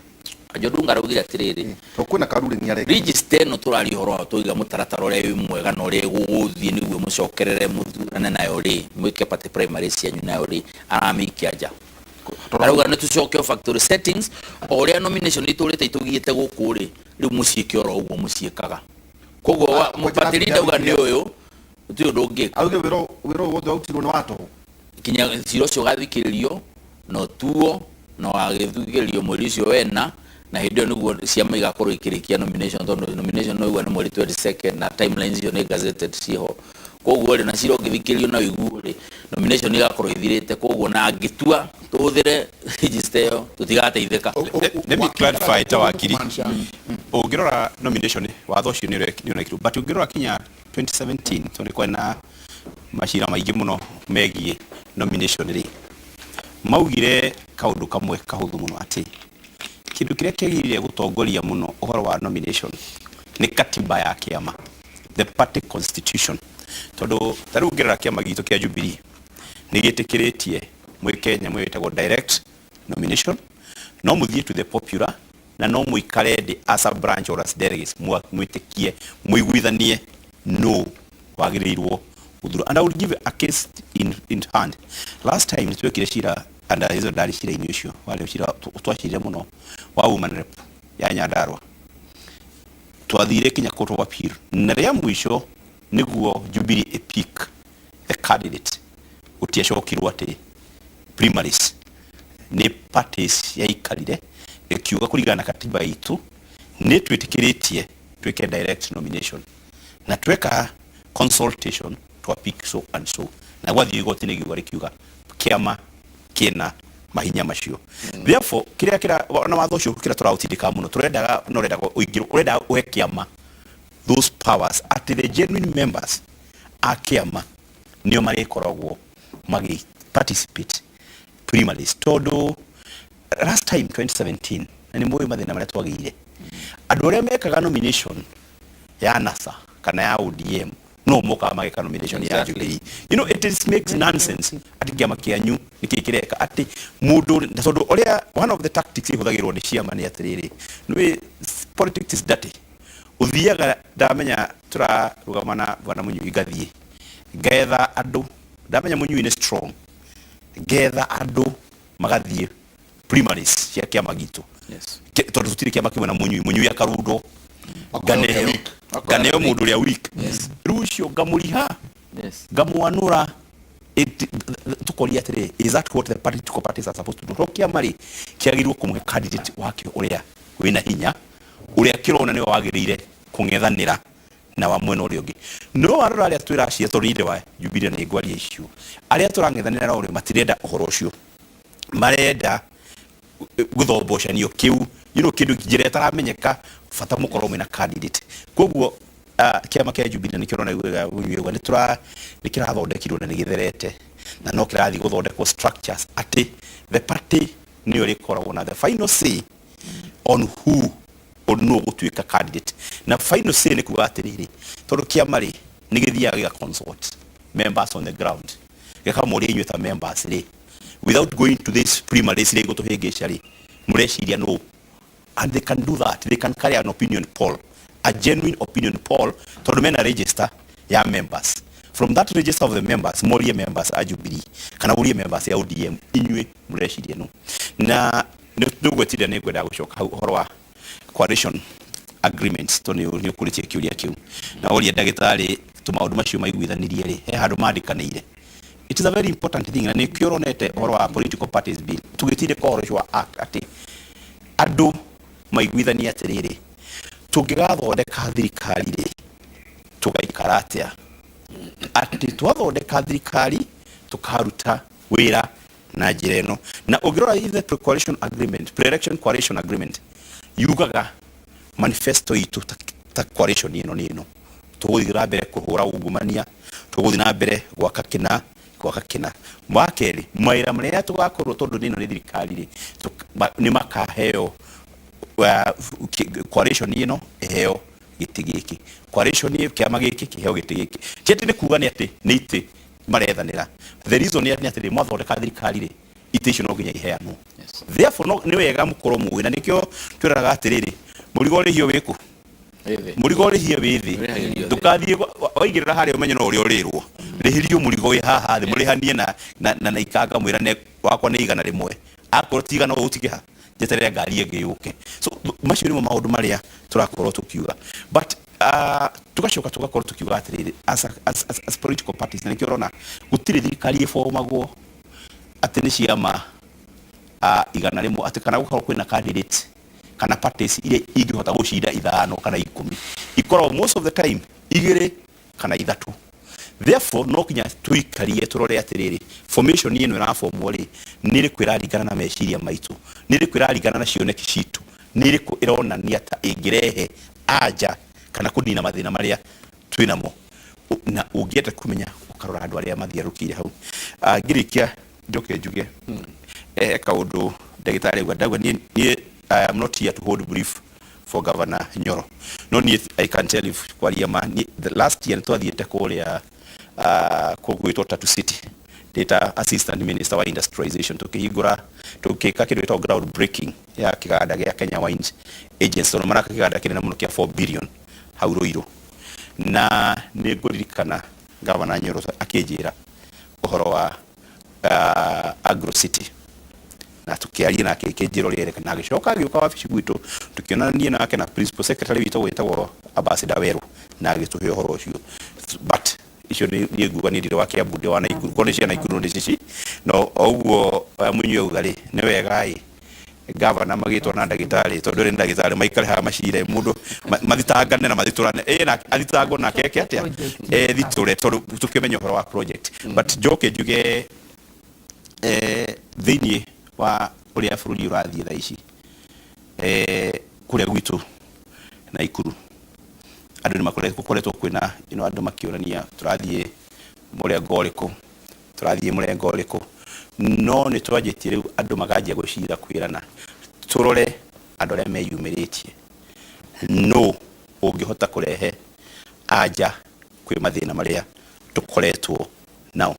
Jaji Odunga araugire atĩrĩrĩ, To kwĩna karuling areka. Register ĩno tũraria ũhoro wa tũiga mũtaratara ũrĩa wĩ mwega na ũrĩa gũgũthiĩ nĩguo mũcokerere mũthurane nayo rĩ, mwĩke party primary cianyu nayo rĩ, aramĩikia nja. Arauga nĩ tũcoke o factory settings, o ũrĩa nomination itũrĩte itũgiĩte gũkũ rĩ, rĩu mũciĩke oro ũguo mũciĩkaga. Koguo party leader auga nĩ ũyũ, gũtirĩ ũndũ ũngĩka. Augire wĩra ũyũ wothe warutirwo nĩ wa tũhũ. Kinya cira ũcio ũgathikĩrĩrio na ũtuo na wagĩthikĩrĩrio mweri ũcio wena, na hĩndĩ ĩyo nĩguo ciama igakorwo ikĩrĩkia nomination, tondũ nomination no igua nĩ mweri 22nd na timelines icio nĩ gazetted ciho. Koguo rĩ, na cira ũngĩthikĩrĩrio na ũiguo rĩ, nomination igakorwo ithirĩte. Koguo na angĩtua tũhũthĩre register ĩyo, tũtigateithĩka. Let me clarify ta wakiri. Ũngĩrora nomination, watho ũcio nĩ ũrekirwo, but ũngĩrora kinya 2017, tondũ nĩ na macira maingĩ mũno megiĩ nomination rĩ, maugire kaũndũ kamwe kahũthũ mũno, atĩ kĩndũ kĩrĩa kĩagĩrĩire gũtongoria mũno ũhoro wa nomination nĩ katiba ya kĩama, the party constitution. Tondũ ta rĩu ũngĩrora kĩama gitũ kĩa Jubilee nĩ gĩtĩkĩrĩtie mwĩke nyamũ ĩyo ĩtagwo direct nomination, no mũthiĩ to the popular, na no mũikare thĩ as a branch or as delegates, mwĩtĩkie, mũiguithanie no wagĩrĩirwo gũthurwo. And I will give a case in hand. Last time nĩ twekire cira, and hizo ndarĩ cira-inĩ ũcio, warĩ cira twacirire mũno wa woman rep ya Nyandarua. Twathire kinya court of appeal, na rĩa mũico nĩguo Jubilee ĩpick the candidate, gũtiacokirwo atĩ primaries nĩ parties yaikarire ĩkiuga kũringana na katiba itũ nĩ twĩtĩkĩrĩtie twĩke direct nomination, na tweka consultation twa pick so and so, na gwathiĩ igoti-inĩ giuga rĩkiuga kĩama kĩna Mahinya macio. Therefore, kĩrĩa kĩra na watho ũcio kĩrĩa tũraũtindĩka mũno, tũrendaga na ũrendaga ũingĩrwo, ũrenda ũhe kĩama those powers atĩ the genuine members a kĩama nĩo marĩkoragwo magĩ participate primaries, tondũ last time 2017, na nĩ mũĩ mathĩna marĩa twagĩire, andũ arĩa mekaga nomination ya NASA kana ya ODM no mokaga mageka nomination ya Jubilee. It is makes nonsense atĩ kĩama kĩanyu nĩkĩ kĩreka atĩ mũndũ, na tondũ ũrĩa one of the tactics ihũthagĩrwo nĩ ciama nĩ atĩrĩrĩ, nĩ politics is dirty. Ũthiaga, ndamenya tũrarũgama na bwana Mũnyui, ngathiĩ ngetha andũ, ndamenya Mũnyui nĩ strong, ngetha andũ magathiĩ primaries cia kĩama gitũ. Tondũ tũtirĩ kĩama kĩmwe na Mũnyui, Mũnyui akarundwo, nganeo nganeo mũndũ ũrĩa weak. Rĩu ũcio ngamũriha, ngamwanũra. Tukoria atĩrĩ, is that what the political parties are supposed to do? To kĩama rĩ, kĩagĩrĩirwo kũmũhe candidate wakĩo ũrĩa wĩna hinya, ũrĩa kĩrona nĩwe wagĩrĩire kũng'ethanĩra na wa mwena ũrĩa ũngĩ. No warora arĩa twĩracia, tondũ niĩ wa Jubilee nĩ ngwaria icio, arĩa tũrang'ethanĩra nao rĩ, matirenda ũhoro ũcio, marenda gũthombocanio kĩu, kĩndũ njĩra ĩtaramenyeka, bata mũkorwo mwĩna candidate. Koguo kĩama kĩa Jubilee nĩkĩo ũrona wega nĩ tũra nĩ kĩrathondekirwo na nĩ gĩtherete na no kĩrathiĩ gũthondekwo structures atĩ the party nĩyo ĩrĩkoragwo na the final say on who, nũ ũgũtuĩka candidate. Na final say nĩ kuga atĩrĩrĩ, tondũ kĩama rĩ, nĩ gĩthiaga gĩga consult members on the ground, gĩkamũria, inyuĩ ta members rĩ, without going to this primaries iria igũtũhĩngĩca rĩ, mũreciria nũ? And they can do that, they can carry an opinion poll, a genuine opinion poll, tondũ mena register ya members. From that register of the members, morie members a Jubilee kana ũrie members ya ODM, inyuĩ mũreciria nũ? Na nĩ ũgwetire, nĩ ngwenda gũcoka hau ũhoro wa coalition agreements, tondũ nĩ ũkũrĩtie kĩũria kĩu na ũria ndagĩtarĩ tũmaũndũ macio maiguithanirie rĩ, he handũ mandĩkanĩire. It is a very important thing, na nĩkĩo ũronete ũhoro wa Political Parties Bill tũgĩtindĩka ũhoro ũcio wa act, atĩ andũ maiguithanie atĩrĩrĩ, tũngĩgathondeka thirikari rĩ, tũgaikara atĩa, atĩ twathondeka thirikari tũkaruta wĩra na njĩra ĩno. Na ũngĩrora in the pre-coalition agreement, pre-election coalition agreement, yugaga manifesto itũ ta coalition ĩno nĩ ĩno: tũgũthiĩ na mbere kũhũra ungumania, tũgũthiĩ na mbere gwaka kĩna, gwaka kĩna. Wa kerĩ, mawĩra marĩa tũgakorwo, tondũ nĩ ĩno nĩ thirikari rĩ, nĩ makaheo, coalition ĩno ĩheo gĩtĩ gĩkĩ, coalition ĩyo, kĩama gĩkĩ kĩheo gĩtĩ gĩkĩ. Ti atĩ nĩ kuga nĩ atĩ nĩ itĩ marethanĩra. The reason nĩ atĩ mwathondeka thirikari rĩ, itĩ icio no nginya iheanwo. Therefore, no nĩ wega mũkorwo mũĩ, na nĩkĩo twĩraga atĩrĩrĩ, mũrigo ũrĩhio wĩkũ, mũrigo ũrĩhie wĩ thĩ. Ũrĩhagĩrio thĩ. Ndũkathiĩ waigĩrĩra harĩa ũmenye no ũrĩa ũrĩrwo. Rĩhĩrio mũrigo wĩ haha thĩ, mũrĩhanie na ikanga, mwĩrane wakwa nĩ 100, akorwo ti 100 ũtigĩha, njeterere ngari ĩngĩ yũke. So macio nĩmo maũndũ marĩa tũrakorwo tũkiuga, but tugacoka tugakorwo tukiuga atĩrĩrĩ, as political parties, na nĩkĩo ũrona gũtirĩ thirikari ĩbomagwo atĩ nĩ ciama 100, atĩ kana gũkorwo kwĩna candidate kana parties iria ingĩhota gũcinda ithano kana 10. Ikoragwo most of the time igĩrĩ kana ithatũ. Therefore, no kinya tuikarie turore atĩrĩrĩ, formation ĩno ĩrabomwo rĩ, nĩ ĩrĩkũ ĩraringana na meciria maitũ, nĩ ĩrĩkũ ĩraringana na cioneki citũ, nĩ ĩrĩkũ ĩronania ta ĩngĩrehe anja kana kũnina mathĩna marĩa twĩnamo. Na ũngĩenda kũmenya, ũkarora andũ arĩa mathiarũkĩire hau. Ngĩrĩkia, njoke njuge kaũndũ ndagĩtarĩ auga, ndauga niĩ I am not here to hold brief for Governor Nyoro, no niĩ I can tell you, kwaria ma, niĩ, the last year nĩtwathiĩte kũrĩa kũgwĩtwo Tatu City, ndĩta assistant minister wa industrialization, tukĩhingũra, tukĩka kĩndũ gĩtagwo ground breaking ya kĩganda gĩa Kenya Wines Agency, tondũ maraka kĩganda kĩnene mũno kĩa 4 billion hau Ruiru. Na nĩ ngũririkana Governor Nyoro akĩnjĩra ũhoro wa Agro City, na tukiaria nake, akĩnjĩra ũrĩa ereka, na agĩcoka agĩũka wabici gwitũ, tukĩonania nake na principal secretary witũ wĩtagwo Ambassador Werũ, na agĩtũhe ũhoro ũcio. But icio nĩ niĩ nguga niĩ ndirĩ wa Kiambu, ndĩ wa Naikuru, korwo nĩ cia Naikuru nĩ cici. No o ũguo Mũnyui auga rĩ, nĩ wega ĩ gavana magĩtwo na ndagĩtarĩ, tondũ ĩrĩ ndagĩtarĩ, maikare haha macire mũndũ mathitangane na mathitũrane, ĩ na athitangwo nake eke atĩa, ethitũre, tondũ tũkĩmenya ũhoro wa project. But njoke njuge thĩinĩ Wa ũrĩa bũrũri ũrathiĩ thaa ici, kũrĩa gwitũ Naikuru andũ nĩ makoretwo, gũkoretwo kwĩna andũ makĩũrania tũrathiĩ mũrengo ũrĩkũ, tũrathiĩ mũrengo ũrĩkũ, no nĩ twanjĩtie rĩu andũ makanjia gwĩcira kwĩrana tũrore andũ arĩa meyumĩrĩtie, nũ ũngĩhota kũrehe anja kwĩ mathĩna marĩa tũkoretwo nao,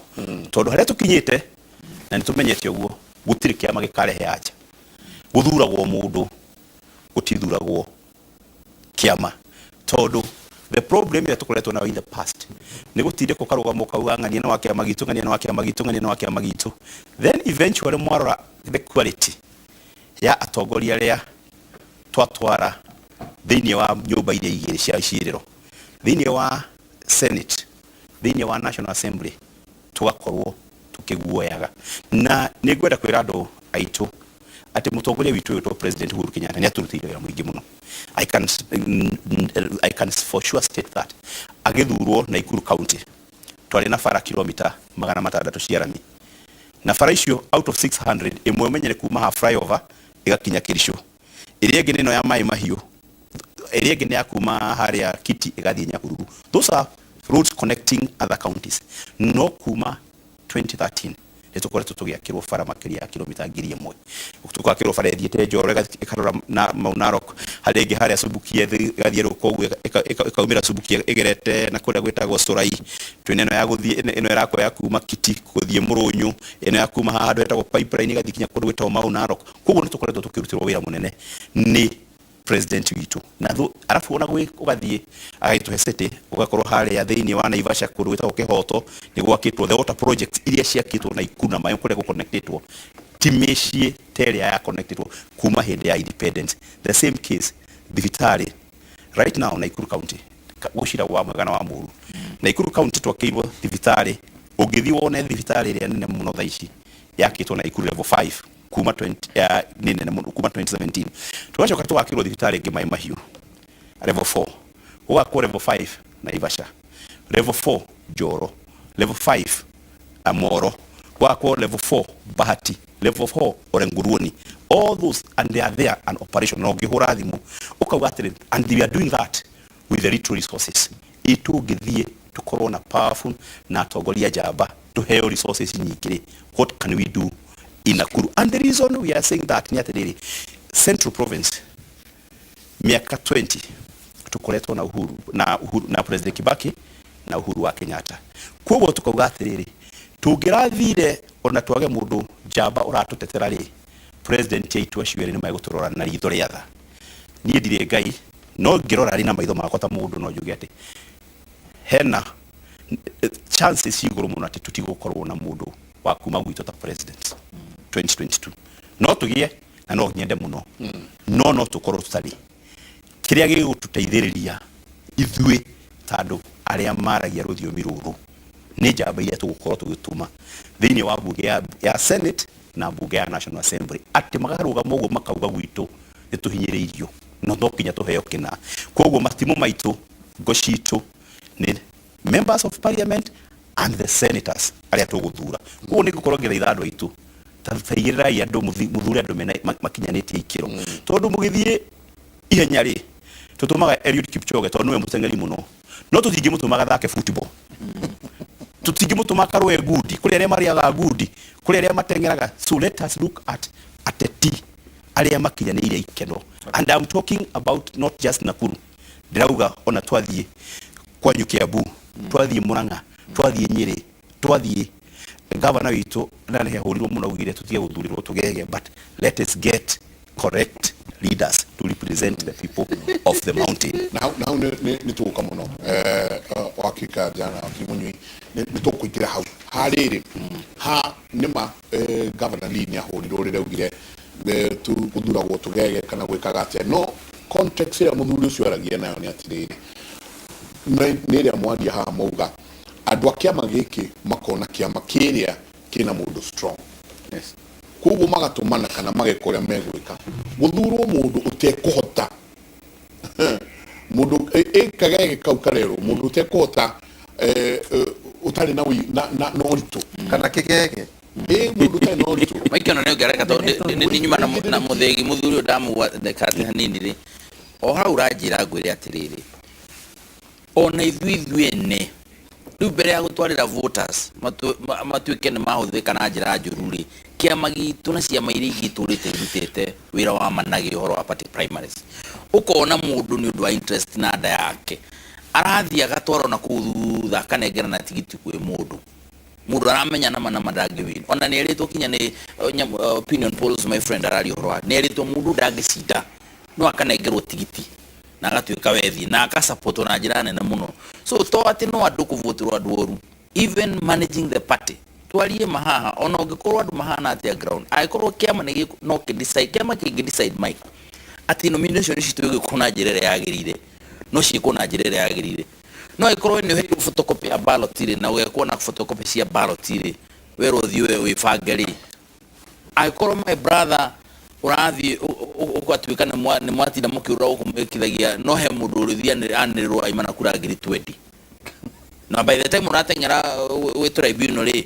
tondũ harĩa tũkinyĩte na nĩ tũmenyete ũguo gũtirĩ kĩama gĩkarehe anja, gũthuragwo mũndũ gũtithuragwo kĩama, tondũ the problem ĩrĩa tũkoretwo nayo in the past nĩ gũtindĩkwo karũgamo kauga ng'ania nĩ wa kĩama gitũ, ng'ania nĩ wa kĩama gitũ, ng'ania nĩ wa kĩama gitũ, then eventually mwarora the quality ya atongoria arĩa twatwara thĩinĩ wa nyũmba iria igĩrĩ cia icirĩro, thĩinĩ wa Senate, thĩinĩ wa National Assembly, tũgakorwo tũkĩguoyaga. Na nĩ ngwenda kwĩra andũ aitũ atĩ mũtongoria witũ ũyũ President Uhuru Kenyatta nĩ atũrutĩire wĩra mũingĩ mũno. I can for sure state that agĩthurwo Nakuru County twarĩ na bara kilomita 600 cia rami, na bara icio out of 600 ĩmwe ũmenye nĩ kuma ha flyover ĩgakinya Kericho, ĩrĩa ĩngĩ nĩ ĩno ya maĩ mahiũ, ĩrĩa ĩngĩ nĩ ya kuma harĩa Kiti ĩgathiĩ Nyahururu. Those are roads connecting other counties. No kuma 2013 nĩ tũkoretwo tũgĩakĩrwo bara makĩria ya kilomita 1000, tũgakĩrwo bara ĩthiĩte Njoro ĩkarora na Mau Narok, harĩa ĩngĩ harĩa Subukia ĩgathiĩ Rũkũngũ, ĩkaumĩra Subukia ĩgerete na kũrĩa gwĩtagwo Surai. Twĩna ĩno ya gũthiĩ ĩno ĩrakwo ya kuma Kiti gũthiĩ Mũrũnyũ, ĩno ya kuma haha handũ hetagwo Pipeline ĩgathiĩ kinya kũndũ gwĩtagwo Mau Narok. Koguo nĩ tũkoretwo tũkĩrutĩrwo wĩra mũnene nĩ president witũ na thu arabu ona gwĩ ũgathiĩ agagĩtũhe city, ũgakorwo harĩa thĩinĩ wa Naivasha kũndũ gwĩtagwo Kĩhoto nĩ gwakĩtwo the water projects iria ciakĩtwo Naikuru na maĩ kũrĩa gũconnectĩtwo ti mĩciĩ ta ĩrĩa ya connectĩtwo kuma hĩndĩ ya independence. The same case thibitarĩ, right now Nakuru County gũcira wa mwega na wa mũru, Nakuru County twakĩirwo thibitarĩ, ũngĩthiĩ wone thibitarĩ ĩrĩa nene mũno thaa ici yakĩtwo Nakuru level 5 kuma 20 nĩ nene mũno kuma 2017. Tũgacoka tũgakĩrwo thibitarĩ ĩngĩ Maĩ Mahiũ level 4, gũgakwo level 5 Naivasha, level 4 Njoro, level 5 Amoro, gũgakwo level 4 Bahati, level 4 Olenguruoni. All those, and they are there and operation, na ũngĩhũra thimũ ũkauga atĩrĩ, and we are doing that with the little resources. Itũngĩthiĩ tũkorwo na powerful na atongoria njamba, tũheo resources nyingĩ rĩ, what can we do in Nakuru? And the reason we are saying that nĩ atĩrĩrĩ, Central Province mĩaka 20 tũkoretwo na Uhuru na Uhuru na President Kibaki na Uhuru wa Kenyatta. Koguo tukauga atĩrĩrĩ, tũngĩrathire ona twage mũndũ njamba ũratũtetera rĩ, president aitũ acio erĩ nĩ megũtũrora na ritho rĩa tha. Niĩ ndirĩ Ngai, no ngĩrora rĩ na maitho makwa ta mũndũ, no njuge atĩ hena chances igũrũ mũno atĩ tũtigũkorwo na mũndũ wa kuma gwitũ ta president 2022. No tũgĩe na no nyende mũno, no tũkorwo tũtarĩ. Kĩrĩa gĩgũtũteithĩrĩria ithuĩ ta andũ arĩa maragia rũthiomi rũrũ nĩ njamba iria tũgũkorwo tũgĩtũma thĩinĩ wa bunge ya Senate na bunge ya National Assembly, atĩ makarũgama ũguo makauga gwitũ nĩ tũhinyĩrĩirio, no nginya tũheo kĩna. Koguo matimũ maitũ, ngo citũ nĩ members of parliament and the senators arĩa tũgũthura. Koguo nĩ ngũkorwo ngĩthaitha andũ aitũ, taigĩrĩrai andũ, mũthure andũ mena makinyanĩtie ikĩro, tondũ mũgĩthiĩ ihenya rĩ, tũtũmaga Eliud Kipchoge tondũ nĩwe mũteng'eri mũno, no tũtingĩmũtũma gathake football, tũtingĩmũtũma karũe ngundi, kũrĩ arĩa marĩaga ngundi, kũrĩ arĩa mateng'eraga. So let us look at ateti arĩa makinyanĩire ikeno, and I'm talking about not just Nakuru. Ndĩrauga ona twathiĩ kwanyu Kiambu, twathiĩ Murang'a, twathiĩ Nyĩrĩ, twathiĩ gavana witũ na nĩ ahũrirwo mũno augire tũtige gũthurĩrwo tũgege, but let us get correct leaders to represent the people of the mountain. Na hau nĩ tũgũka mũno, wakiri Karanja na wakiri Mũnyui, nĩ tũkũingĩra hau harĩrĩ ha nĩma. Governor Lee nĩ ahũrirwo rĩrĩa augire gũthuragwo tũgege kana gwĩkaga atĩa, no context ĩrĩa mũthuri ũcio aragia nayo nĩ atĩrĩrĩ, nĩ ĩrĩa mwaria haha mauga andũ a kĩama gĩkĩ makona kĩama kĩrĩa kĩna mũndũ strong. Koguo magatũmana kana mageka ũrĩa megwĩka gũthurwo mũndũ ũtekũhota, mũndũ kagege kau karerwo mũndũ ũtekũhota, ũtarĩ na ũritũ. Kana kĩgege. Ĩ mũndũ ũtarĩ na ũritũ. Maikĩ ona nĩ ũngĩareka tondũ nĩ nyuma na mũthĩgi mũthuri ũyũ ndamũgwatĩkate hanini rĩ, o hau ũranjĩra ngwĩre atĩrĩrĩ, ona ithuĩ ithuĩ ene rĩu mbere ya gũtwarĩra voters matuĩke nĩ mahũthĩka na njĩra njũru rĩ, kĩama gitũ na ciama iria ingĩ itũrĩte irutĩte wĩra wa managĩ ũhoro wa party primaries, ũkona mũndũ nĩ ũndũ wa interest na nda yake arathiĩ agatwarwo na kũu thutha akanengerana tigiti kwĩ mũndũ mũndũ aramenya nama nama ndangĩ win. Ona nĩ erĩtwo kinya nĩ opinion polls, my friend araria ũhoro wa nĩ erĩtwo mũndũ ndangĩcinda, no akanengerwo tigiti na agatuĩka wethi na akasupportwo na njĩra nene mũno. So to atĩ no andũ kũvotĩrwo andũ oru, even managing the party, twarie mahaha, ona ũngĩkorwo andũ mahana atĩa ground, angĩkorwo kĩama nĩ no kĩ decide, kĩama kĩngĩ decide, Mike, atĩ nomination citũ ĩgĩkwo na njĩra ĩrĩa yagĩrĩire, no ciĩkwo na njĩra ĩrĩa yagĩrĩire. No ĩkorwo nĩ ũheirwo photocopy ya ballot rĩ, na ũgekwo na photocopy cia ballot rĩ, werwo ũthiĩ wĩbange rĩ, angĩkorwo, my brother, ũrathiĩ ũgatuĩka nĩ mwatinda mũkĩũrũra gũkũ mwĩkithagia, no he mũndũ ũrĩthiĩ anĩrĩrwo aima na kura 20,000, na by the time ũrateng'era gwĩ tribunal rĩ,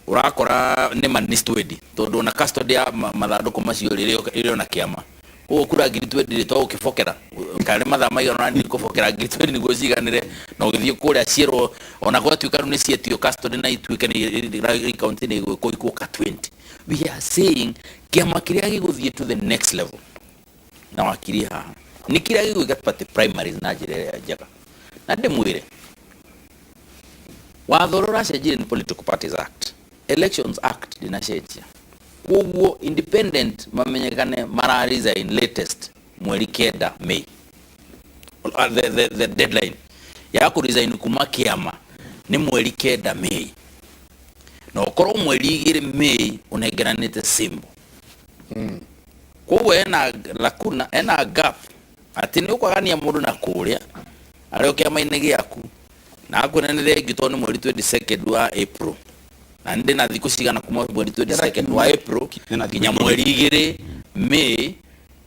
ũrakora nĩ ma nĩ 20, tondũ ona custody ya mathandũkũ macio rĩ, ĩrĩ ona kĩama. Koguo kura 20,000 rĩ, to ũkĩbokera kana nĩ mathaa maigana ũrathiĩ kũbokera 20,000 nĩguo ciganĩre, na ũgĩthiĩ kũrĩa ciĩrwo ona gwatuĩka rĩu nĩ cietio custody na ituĩke nĩ recount nĩ ĩgwĩkwo igũka 20. We are saying kĩama kĩrĩa gĩgũthiĩ to the next level na wakiri haha nĩ kĩrĩa gĩgwĩka party primaries na njĩra ĩrĩa njega. Na ndĩmwĩre watho ũrĩa ũracenjirie nĩ Political Parties Act. Elections Act ndĩnacenjia. Koguo independent mamenyekane mara resign latest mweri 9 May. The deadline ya kũ resign kuma kĩama nĩ mweri 9 May, na ũkorwo mweri 2 May ũnengeranĩte symbol. Koguo ena lacuna, ena gap atĩ nĩ ũkwagania mũndũ na kũrĩa arĩ o kĩama-inĩ gĩaku na akwĩra nĩ thengiũ tondũ nĩ mweri 22 wa April, na nĩ ndĩna thikũ cigana kuma mweri 22 wa April nginya mweri 2 May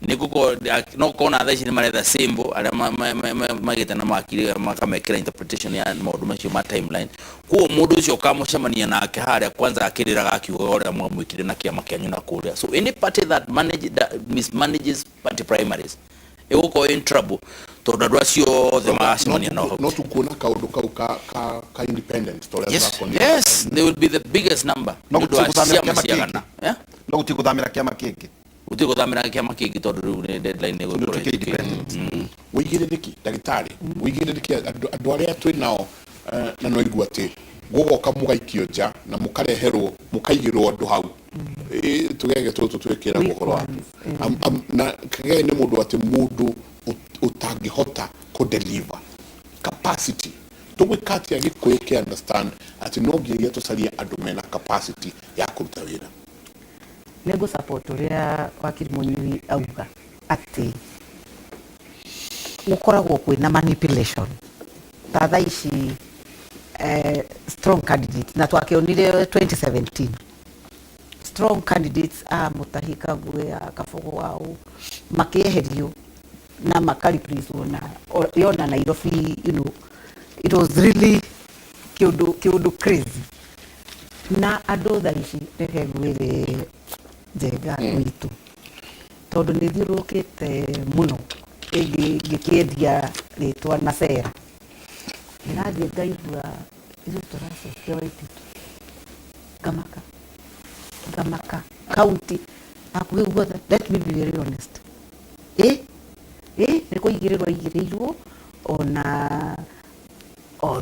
nĩ gũkorwo no ũkorwo na thaa ici nĩ maretha symbol arĩa magĩte na makiri makamekĩra interpretation ya maũndũ macio ma timeline. Koguo mũndũ ũcio ũkamũcemania nake harĩa kwanza akĩrĩraga akiugaga ũrĩa mwamwĩkire na kĩama kĩanyu na kũrĩa. So any party that manage, that mismanages party primaries ĩgũkorwo in trouble, tondũ andũ acio othe magacemania nao hau. No tukuona kaũndũ kau ka independent ta ũrĩa Yes, tũrakonio. yes, they will be the biggest number. No Nĩ ũndũ wa gũtirĩ gũthamĩra ciama kĩama ciagana. kĩngĩ. Yeah? No gũtirĩ gũthamĩra kĩama kĩngĩ. Gũtirĩ gũthamĩra kĩama kĩngĩ tondũ rĩu nĩ deadline nĩ Tondũ gũkorwo tuĩke independent. Wĩigĩrĩrĩki, ndagĩtarĩ, wĩigĩrĩrĩki andũ arĩa twĩ nao, na no igua atĩ gũgoka mũgaikio nja na mũkareherwo mũkaigĩrwo andũ hau. Ĩ, tũgege tũtũ twĩkĩragwo ũhoro wa na kagege nĩ mũndũ atĩ mũndũ ũtangĩhota kũ deliver capacity. Tũgwĩka atĩa Gĩkũyũ kĩ understand atĩ no nginyagia tũcarie andũ mena capacity ya kũruta wĩra? Nĩ ngũ support ũrĩa wakiri Mũnyui auga atĩ gũkoragwo kwĩna manipulation ta thaa ici, strong candidate, na twakĩonire 2017 strong candidates a Mutahi Kagwe, a Kabogo, ao makĩeherio na makareplacewo na yona Nairobi. It was really kĩũndũ crazy. Na andũ thaa ici, reke ngwĩre Njenga witũ, tondũ nĩ thiũrũrũkĩte mũno ngĩkĩendia rĩtwa na cera, ndĩrathiĩ ngaigua ithuĩ tũracokia Waititu, ngamaka ngamaka county hakuhĩ guothe. Let me be very honest, ĩ nĩ kũigĩrĩrwo aigĩrĩirwo, ona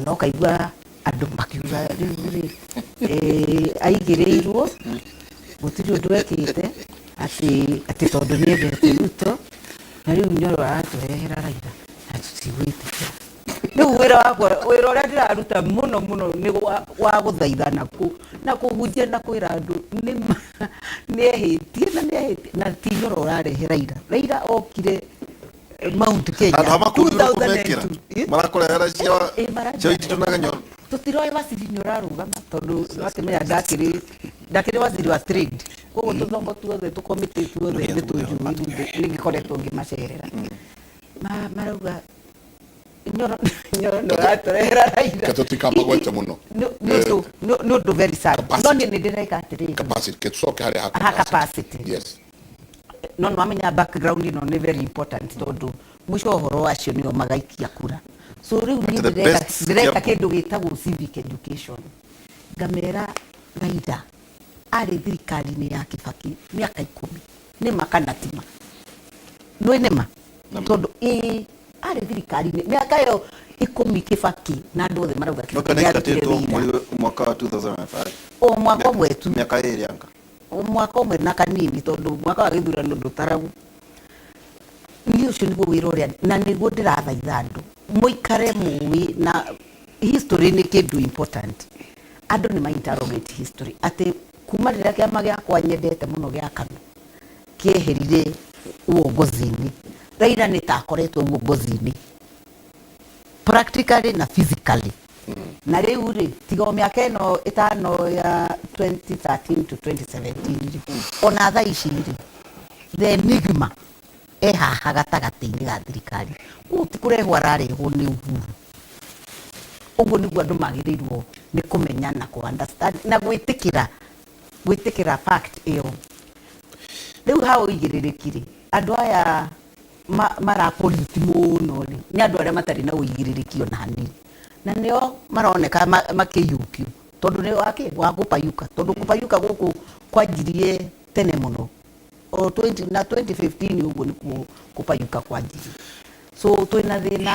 ũkaigua andũ makiuga rĩu rĩ, aigĩrĩirwo gũtirĩ ũndũ ekĩte, atĩ tondũ nĩ endete Ruto na rĩu Nyoro aratũrehera Raila na tũtigwĩtĩkĩra. Rĩu wĩra wakwa, wĩra ũrĩa ndĩraruta mũno mũno nĩ wa gũthaitha na kũhunjia na kwĩra andũ nĩ ehĩtie na nĩ ehĩtie na ti Nyoro ũrarehe Raila. Raila okire Mount Kenya Handũ ha makũrirwo kũmekĩra 2002. marakũrehera cia cia Waititu na Ganyoro. Tũtiroĩ waziri nĩ ũrarũgama tondũ wakĩmenya ndakĩrĩ waziri wa trade, koguo tũthoko tuothe, tũkomĩtĩ tuothe nĩ tũnjũĩ, nĩ ngĩkoretwo ngĩmacerera. Marauga Nyoro Nyoro nĩ ũratũrehera Raila. Ke tũtikamagwete mũno. Nĩ ũndũ nĩ ũndũ very sad. No niĩ nĩ ndĩreka atĩrĩrĩ. Capacity, ke tũcoke harĩa ha Ha capacity. Yes. No nĩwamenya background ĩno nĩ very important tondũ mũico wa ũhoro acio nĩo magaikia kura. So rĩu niĩ But the ndĩreka best ndĩreka Kiambu. kĩndũ gĩtagwo civic education. Ngamera Raila arĩ thirikari-inĩ ya Kibaki mĩaka 10 nĩma kana tima? Nĩ nĩma tondũ ĩĩ arĩ thirikari-inĩ mĩaka ĩyo 10 Kibaki na andũ othe marauga Mwaka Kibaki nĩarutire nĩaitatĩtwo wĩra. mweri mwaka wa 2005. O mwaka ũmwe tu. Mĩaka ĩrĩ anga. O mwaka ũmwe na kanini tondũ mwaka wa gĩthurano ndũtaragwo. Niĩ ũcio nĩguo wĩra ũrĩa na nĩguo ndĩrathaitha andũ mũikare mũĩ na history nĩ kĩndũ important. Andũ nĩ ma interrogate history atĩ kuma rĩrĩa kĩama gĩakwa nyendete mũno gĩa KANU kĩeherire uongozi-inĩ, Raila nĩ ta akoretwo uongozi-inĩ practically na physically. Na rĩu rĩ tiga o mĩaka ĩno 5 ya 2013 to 2017 rĩ, ona thaa ici rĩ the enigma e haha gatagatĩ-inĩ ga thirikari, koguo ti kũrehwo ararehwo nĩ Uhuru. Ũguo nĩguo andũ magĩrĩirwo nĩ kũmenya na kũ understand na gwĩtĩkĩra gwĩtĩkĩra fact ĩyo. Rĩu ha ũigĩrĩrĩki rĩ, andũ aya marapollute mũno rĩ, nĩ andũ arĩa matarĩ na ũigĩrĩrĩki ona hanini, na nĩo maroneka makĩiyũkio tondũ nĩ wakĩ wa kũpayuka, tondũ kũpayuka gũkũ kwanjirie tene mũno o 20 na 2015 ũguo nĩkuo kũpayuka kwanjirie. So twĩna thĩna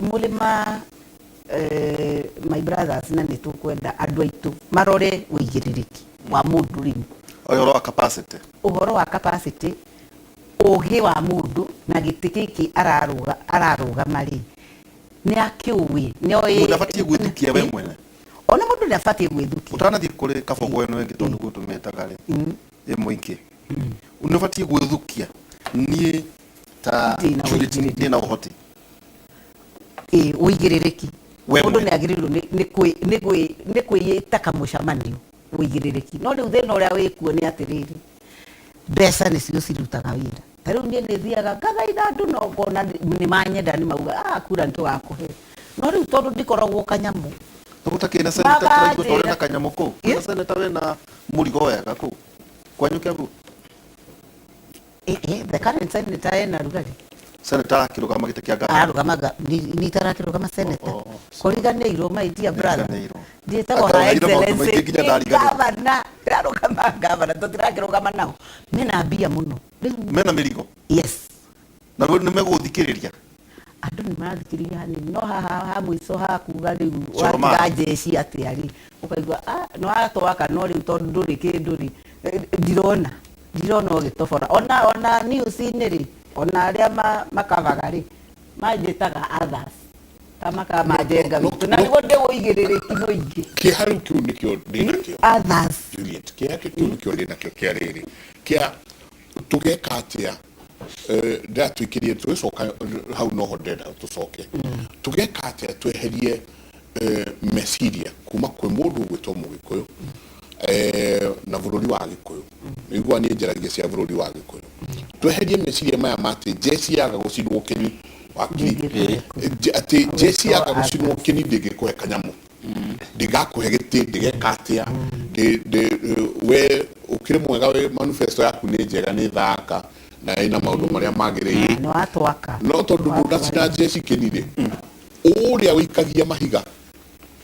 mũrĩma my brothers, na nĩ tũkwenda andũ aitũ marore ũigĩrĩrĩki wa mũndũ rĩu. Ũhoro wa capacity. Ũhoro wa capacity, ũgĩ wa mũndũ na gĩtĩ gĩkĩ ararũgama rĩ, nĩ akĩũĩ, nĩoĩ. Mũndũ abatiĩ gwĩthukia we mwene. Ona mũndũ nĩ abatiĩ gwĩthukia. Ũtanathiĩ kũrĩ kabogo ĩno ĩngĩ tondũ nĩguo tũmetaga rĩ, ĩ mũingĩ. Nĩ ũbatiĩ gwĩthukia niĩ ta Ndĩna Juliet ũigĩrĩrĩki. ndĩna ũhoti. Ĩ, ũigĩrĩrĩki. We Mũndũ mwene. nĩ agĩrĩirwo nĩ kwĩĩta kamũcemanio ũigĩrĩrĩki. No rĩu thĩna ũrĩa wĩkuo nĩ atĩrĩrĩ, mbeca nĩcio cirutaga wĩra. Ta rĩu niĩ nĩ thiaga ngathaitha andũ no ngona nĩ manyenda nĩ mauga, kura nĩ tũgakũhe. No rĩu tondũ ndikoragwo kanyamũ. Gũtakĩrĩ na senator Makanjĩra. tũraigua ta ũrĩ na kanyamũ kũu. Kwĩna senator wĩna mũrigo wega kũu. Kwanyu Kiambu? The current senator ena rugari. Senator akĩrũgama gĩtĩ kĩa gavana. Arũgamaga, ni tarakĩrũgama senator. Kũriganĩirwo, my dear brother. Ndiganĩirwo. Ndiĩtagwo Her Akaũraire maũndũ Excellency. maingĩ nginya Ni ndariganĩrwo. gavana. Ndĩrarũgama gavana, tũtirakĩrũgama nao. Mena mbia mũno. Rĩu Mena mĩrigo? Yes. Na rĩu nĩ megũthikĩrĩria? Andũ nĩ marathikĩrĩria hanini, no haha ha mũico ha kuga rĩu Coro watiga mara. njeci atĩa rĩ, ũkaigua, nĩ watwaka no rĩu tondũ ndũrĩ kĩndũ rĩ, ndirona ũgĩtobora. Ona news-inĩ rĩ, ona arĩa makavaga rĩ, manjĩtaga others. Ta makamanjenga witũ. Na nĩguo ndĩwũigĩrĩrĩki mũingĩ. Kĩeha rĩu kĩu nĩkĩo ndĩnakĩo. Others. Juliet, kĩeha kĩu nĩkĩo ndĩnakĩo kĩa rĩrĩ. Kĩa tũgeka atĩa? Ndĩratwĩkĩrie tũgĩcoka hau noho ndĩrenda tũcoke. Tũgeka atĩa tweherie meciria kuma kwĩ mũndũ ũgwĩtwo Mũgĩkũyũ, na bũrũri wa Gĩkũyũ. Nĩguo niĩ njaragia cia bũrũri wa Gĩkũyũ. Tweherie meciria maya ma atĩ njeci yaga gũcinwo kĩni wakiri. Atĩ njeci yaga gũcinwo kĩni ndĩngĩkũhe kanyamũ. Ndĩgakũhe gĩtĩ, ndĩgeka atĩa. We ũkĩrĩ mwega, we manifesto yaku nĩ njega, nĩ thaka na ĩna maũndũ marĩa magĩrĩire. Nĩ watwaka. No tondũ ndũnacina njeci kĩni rĩ, ũrĩa ũikagia mahiga,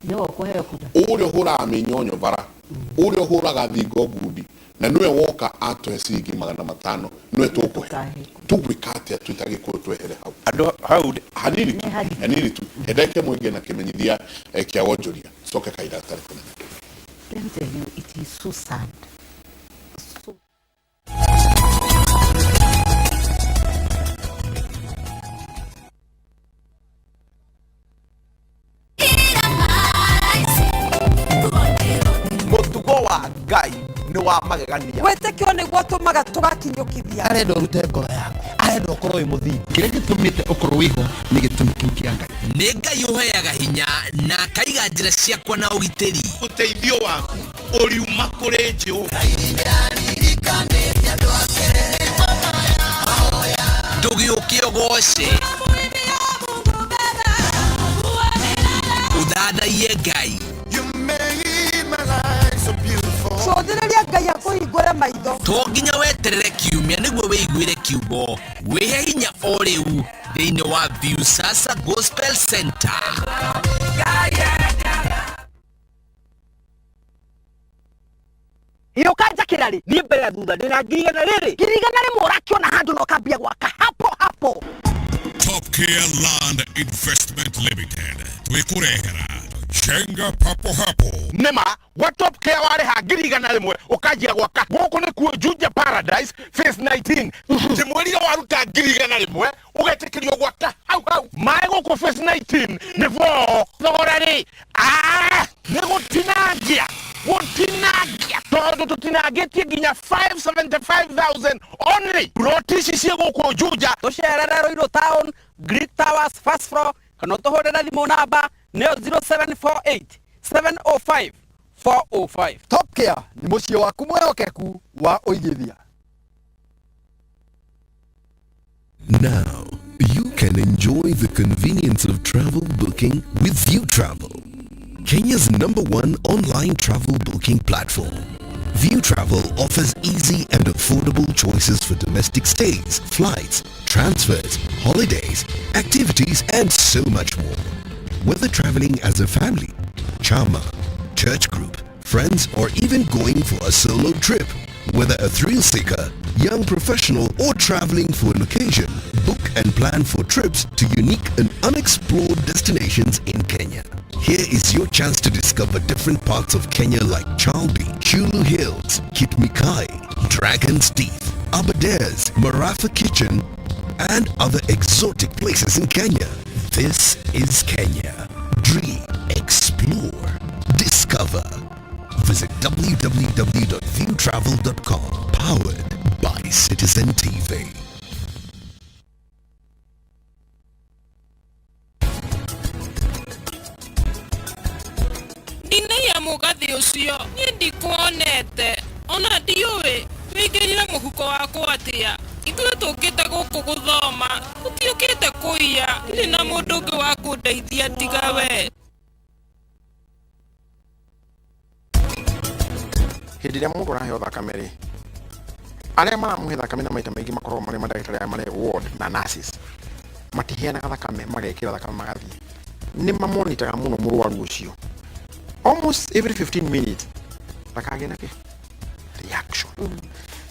Nĩwe ũkũheo kura. ũrĩa ũhũraga mĩnyonyo bara, ũrĩa ũhũraga thingo ngundi, na nĩwe woka atũhe ciringi 500, nĩwe tũkũhe. Tũgwĩka atĩa twĩ ta Gĩkũyũ twehere hau? Andũ hau hanini tu, hanini tu. He ndagĩka ĩmwe ngĩe na kĩmenyithia kĩa wonjoria, coke kahinda gatarĩ kũnene. Let me tell you, it is so sad. So Mũtugo wa Ngai nĩ wa magegania. Wĩtĩkio nĩguo tũmaga tũgakinyũkithia. Arenda ũrute ngoro yaku, arenda ũkorwo wĩ mũthingu. Kĩrĩa gĩtũmĩte ũkorwo wĩho nĩ gĩtũmi kĩu kĩa Ngai. Nĩ Ngai ũheaga hinya na akaiga njĩra ciakwa na ũgitĩri. Ũteithio waku ũriuma kũrĩ Jehova. Ndũgĩũke ũgoce. Cũthĩrĩrie Ngai. Cũthĩrĩria Ngai akũhingũre maitho. To nginya weterere kiumia nĩguo wĩiguĩre kiugo. Wĩhe hinya o rĩu thĩinĩ wa Viusasa Gospel Center. Ĩ ũkanjakĩra rĩ? Niĩ mbere na thutha ndĩna 100,000 rĩrĩ. 100,000 ũrakiona handũ na ũkambia gwaka hapo hapo. Top Care Land Investment Limited twĩkũrehera jenga papo hapo. Nĩma gwa Top Care warĩha 100,000 ũkanjia gwaka. Gũkũ nĩkuo Juja Paradise Phase 19. Ndĩmwĩrire waruta 100,000 ũgetĩkĩrio gwaka hau hau. Maĩ gũkũ Phase 19 nĩ boo. Thogora rĩ, nĩ gũtinangia, gũtinangia tondũ tũtinangĩtie nginya 575,000 only. Ploti ici ciĩ gũkũ Juja. Tũcerere Ruiru Town, Greek Towers first floor, kana ũtũhũrĩre thimũ namba nĩyo 0748 705 405. Top Care nĩ mũciĩ waku mwĩhokeku wa ũigithia. Now, you can enjoy the convenience of travel booking with Viutravel, Kenya's number one online travel booking platform. Viutravel offers easy and affordable choices for domestic stays, flights, transfers, holidays, activities, and so much more. Whether traveling as a family, chama, church group, friends, or even going for a solo trip, whether a thrill seeker, young professional, or traveling for an occasion, book and plan for trips to unique and unexplored destinations in Kenya. Here is your chance to discover different parts of Kenya like Chalbi, Chulu Hills, Kitmikai, Dragon's Teeth, Aberdares, Marafa Kitchen, and other exotic places in Kenya. This is Kenya. Dream, explore, discover. Visit www.viewtravel.com. Powered by Citizen TV. Ndinaiya mũgathĩ ũcio, niĩ ndikuonete ona ndiũĩ wĩingĩrire mũhuko wakwa atĩa. Ithuĩ tũkĩte gũkũ gũthoma, tũtiũkĩte kũiya. Ndirĩ na mũndũ ũngĩ wa kũndeithia tiga we. Hĩndĩ ĩrĩa mũndũ araheo thakame rĩ, arĩa maramũhe thakame na maita maingĩ makoragwo marĩ mandagĩtarĩ arĩa marĩ ward na nurses, matiheanaga thakame magekĩra thakame magathiĩ. Nĩ mamonitaga mũno mũrwaru ũcio almost every 15 minutes ndakagĩe na kĩ reaction.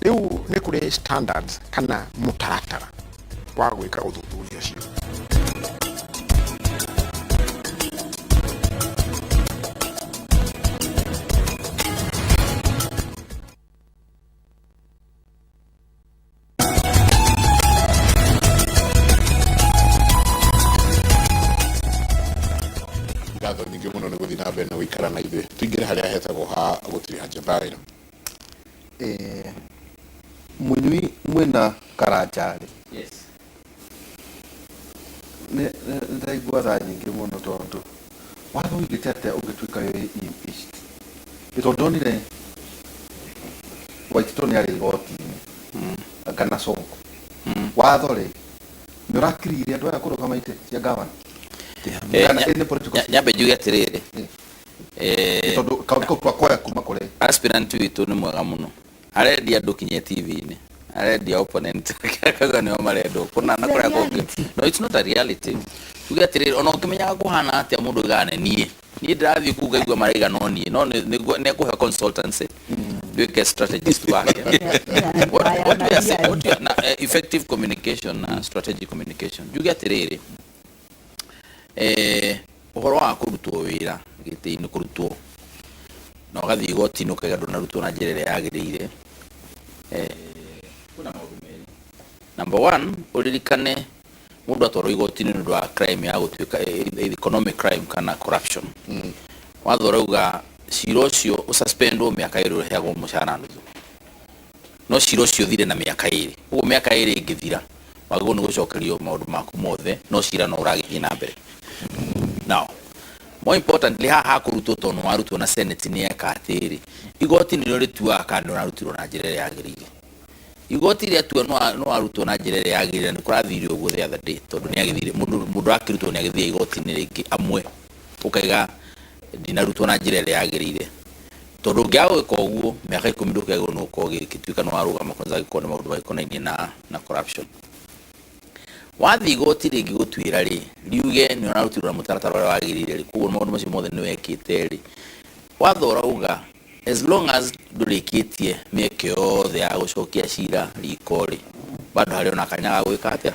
Rĩu nĩ kũrĩ standards kana mũtaratara wa gwĩka ũthuthuria ũcio. Ngatho nyingĩ mũno nĩ gũthiĩ na mbere na gũikara na ithuĩ. Tũingĩre harĩa hetagwo ha gũtiriha njethaĩro. Mũnyui mwĩna Karanja rĩ? Yes. Nĩ ndaigua tha nyingĩ mũno tondũ watho ũigĩte atĩa ũngĩtuĩka wĩ impeached? Nĩ tondũ ndonire Waititũ nĩ arĩ igoti-inĩ kana Sonko. Watho rĩ nĩ ũrakiririe andũ aya kũrũgama itĩ cia gavana? Kana any political Nyambe njuge atĩrĩrĩ, tondũ kaũndũ kau twakoya kuma kũrĩ aspirant witũ nĩ mwega mũno, arendia andũ kinya TV-inĩ, arendia opponent akauga nĩo marendwo kũna na kũrĩa kũngĩ. No, it's not a reality. Tuge atĩrĩrĩ, ona ũkĩmenyaga kũhana atĩa mũndũ oigaga nĩ niĩ, niĩ ndĩrathiĩ kũu ngaigua maraiga no niĩ, no nĩ ekũhe consultancy nduĩke strategist wake. What we are saying, what we are, na, effective communication na strategic communication. Njuge atĩrĩrĩ, ũhoro wa kũrutwo wĩra gĩtĩ-inĩ, kũrutwo na ũgathiĩ igoti-inĩ ũkaiga ndũnarutwo na njĩra ĩrĩa yagĩrĩire, kwĩna maũndũ merĩ. Number one, ũririkane mũndũ atwarwo igoti-inĩ nĩ ũndũ wa crime ya gũtuĩka economic crime kana corruption. Watho ũrauga cira ũcio ũsuspendwo mĩaka 2, ũheagwo mũcara nuthu, no cira ũcio ũthire na mĩaka 2. Ũguo mĩaka 2 ĩngĩthira wagĩrĩirwo nĩ gũcokerio maũndũ maku mothe, no cira no ũragĩthiĩ na mbere. Now, more importantly, haha hakũrutwo tondũ nĩwarutwo na Senate nĩ eka atĩrĩ, igoti nĩrĩo rĩtuaga kana nĩũrarutirwo na njĩra ĩrĩa yagĩrĩire. Igoti rĩatua nĩwarutwo na njĩra ĩrĩa yagĩrĩire, nĩ kũrathire ũguo the other day, tondũ nĩagĩthire mũndũ akĩrutwo nĩagĩthire igoti-inĩ rĩngĩ amwe, ũkaiga Ndinarutwo na njĩra ĩrĩa yagĩrĩire, tondũ ũngĩaga gwĩka ũguo, mĩaka 10 ndũkĩagĩrĩirwo nĩ gũkorwo gĩtuĩka nĩ warũgama kwanza angĩkorwo nĩ maũndũ magĩkonainie na corruption. Wathiĩ igoti rĩngĩ gũtuĩra rĩ, riuge nĩ ũrarutirwo na mũtaratara ũrĩa wagĩrĩire rĩ, koguo maũndũ macio mothe nĩ wekĩte rĩ, watho ũrauga as long as ndũrĩkĩtie mĩeke yothe ya gũcokia cira riko rĩ, bado harĩ ona kanya ga gwĩka atĩa,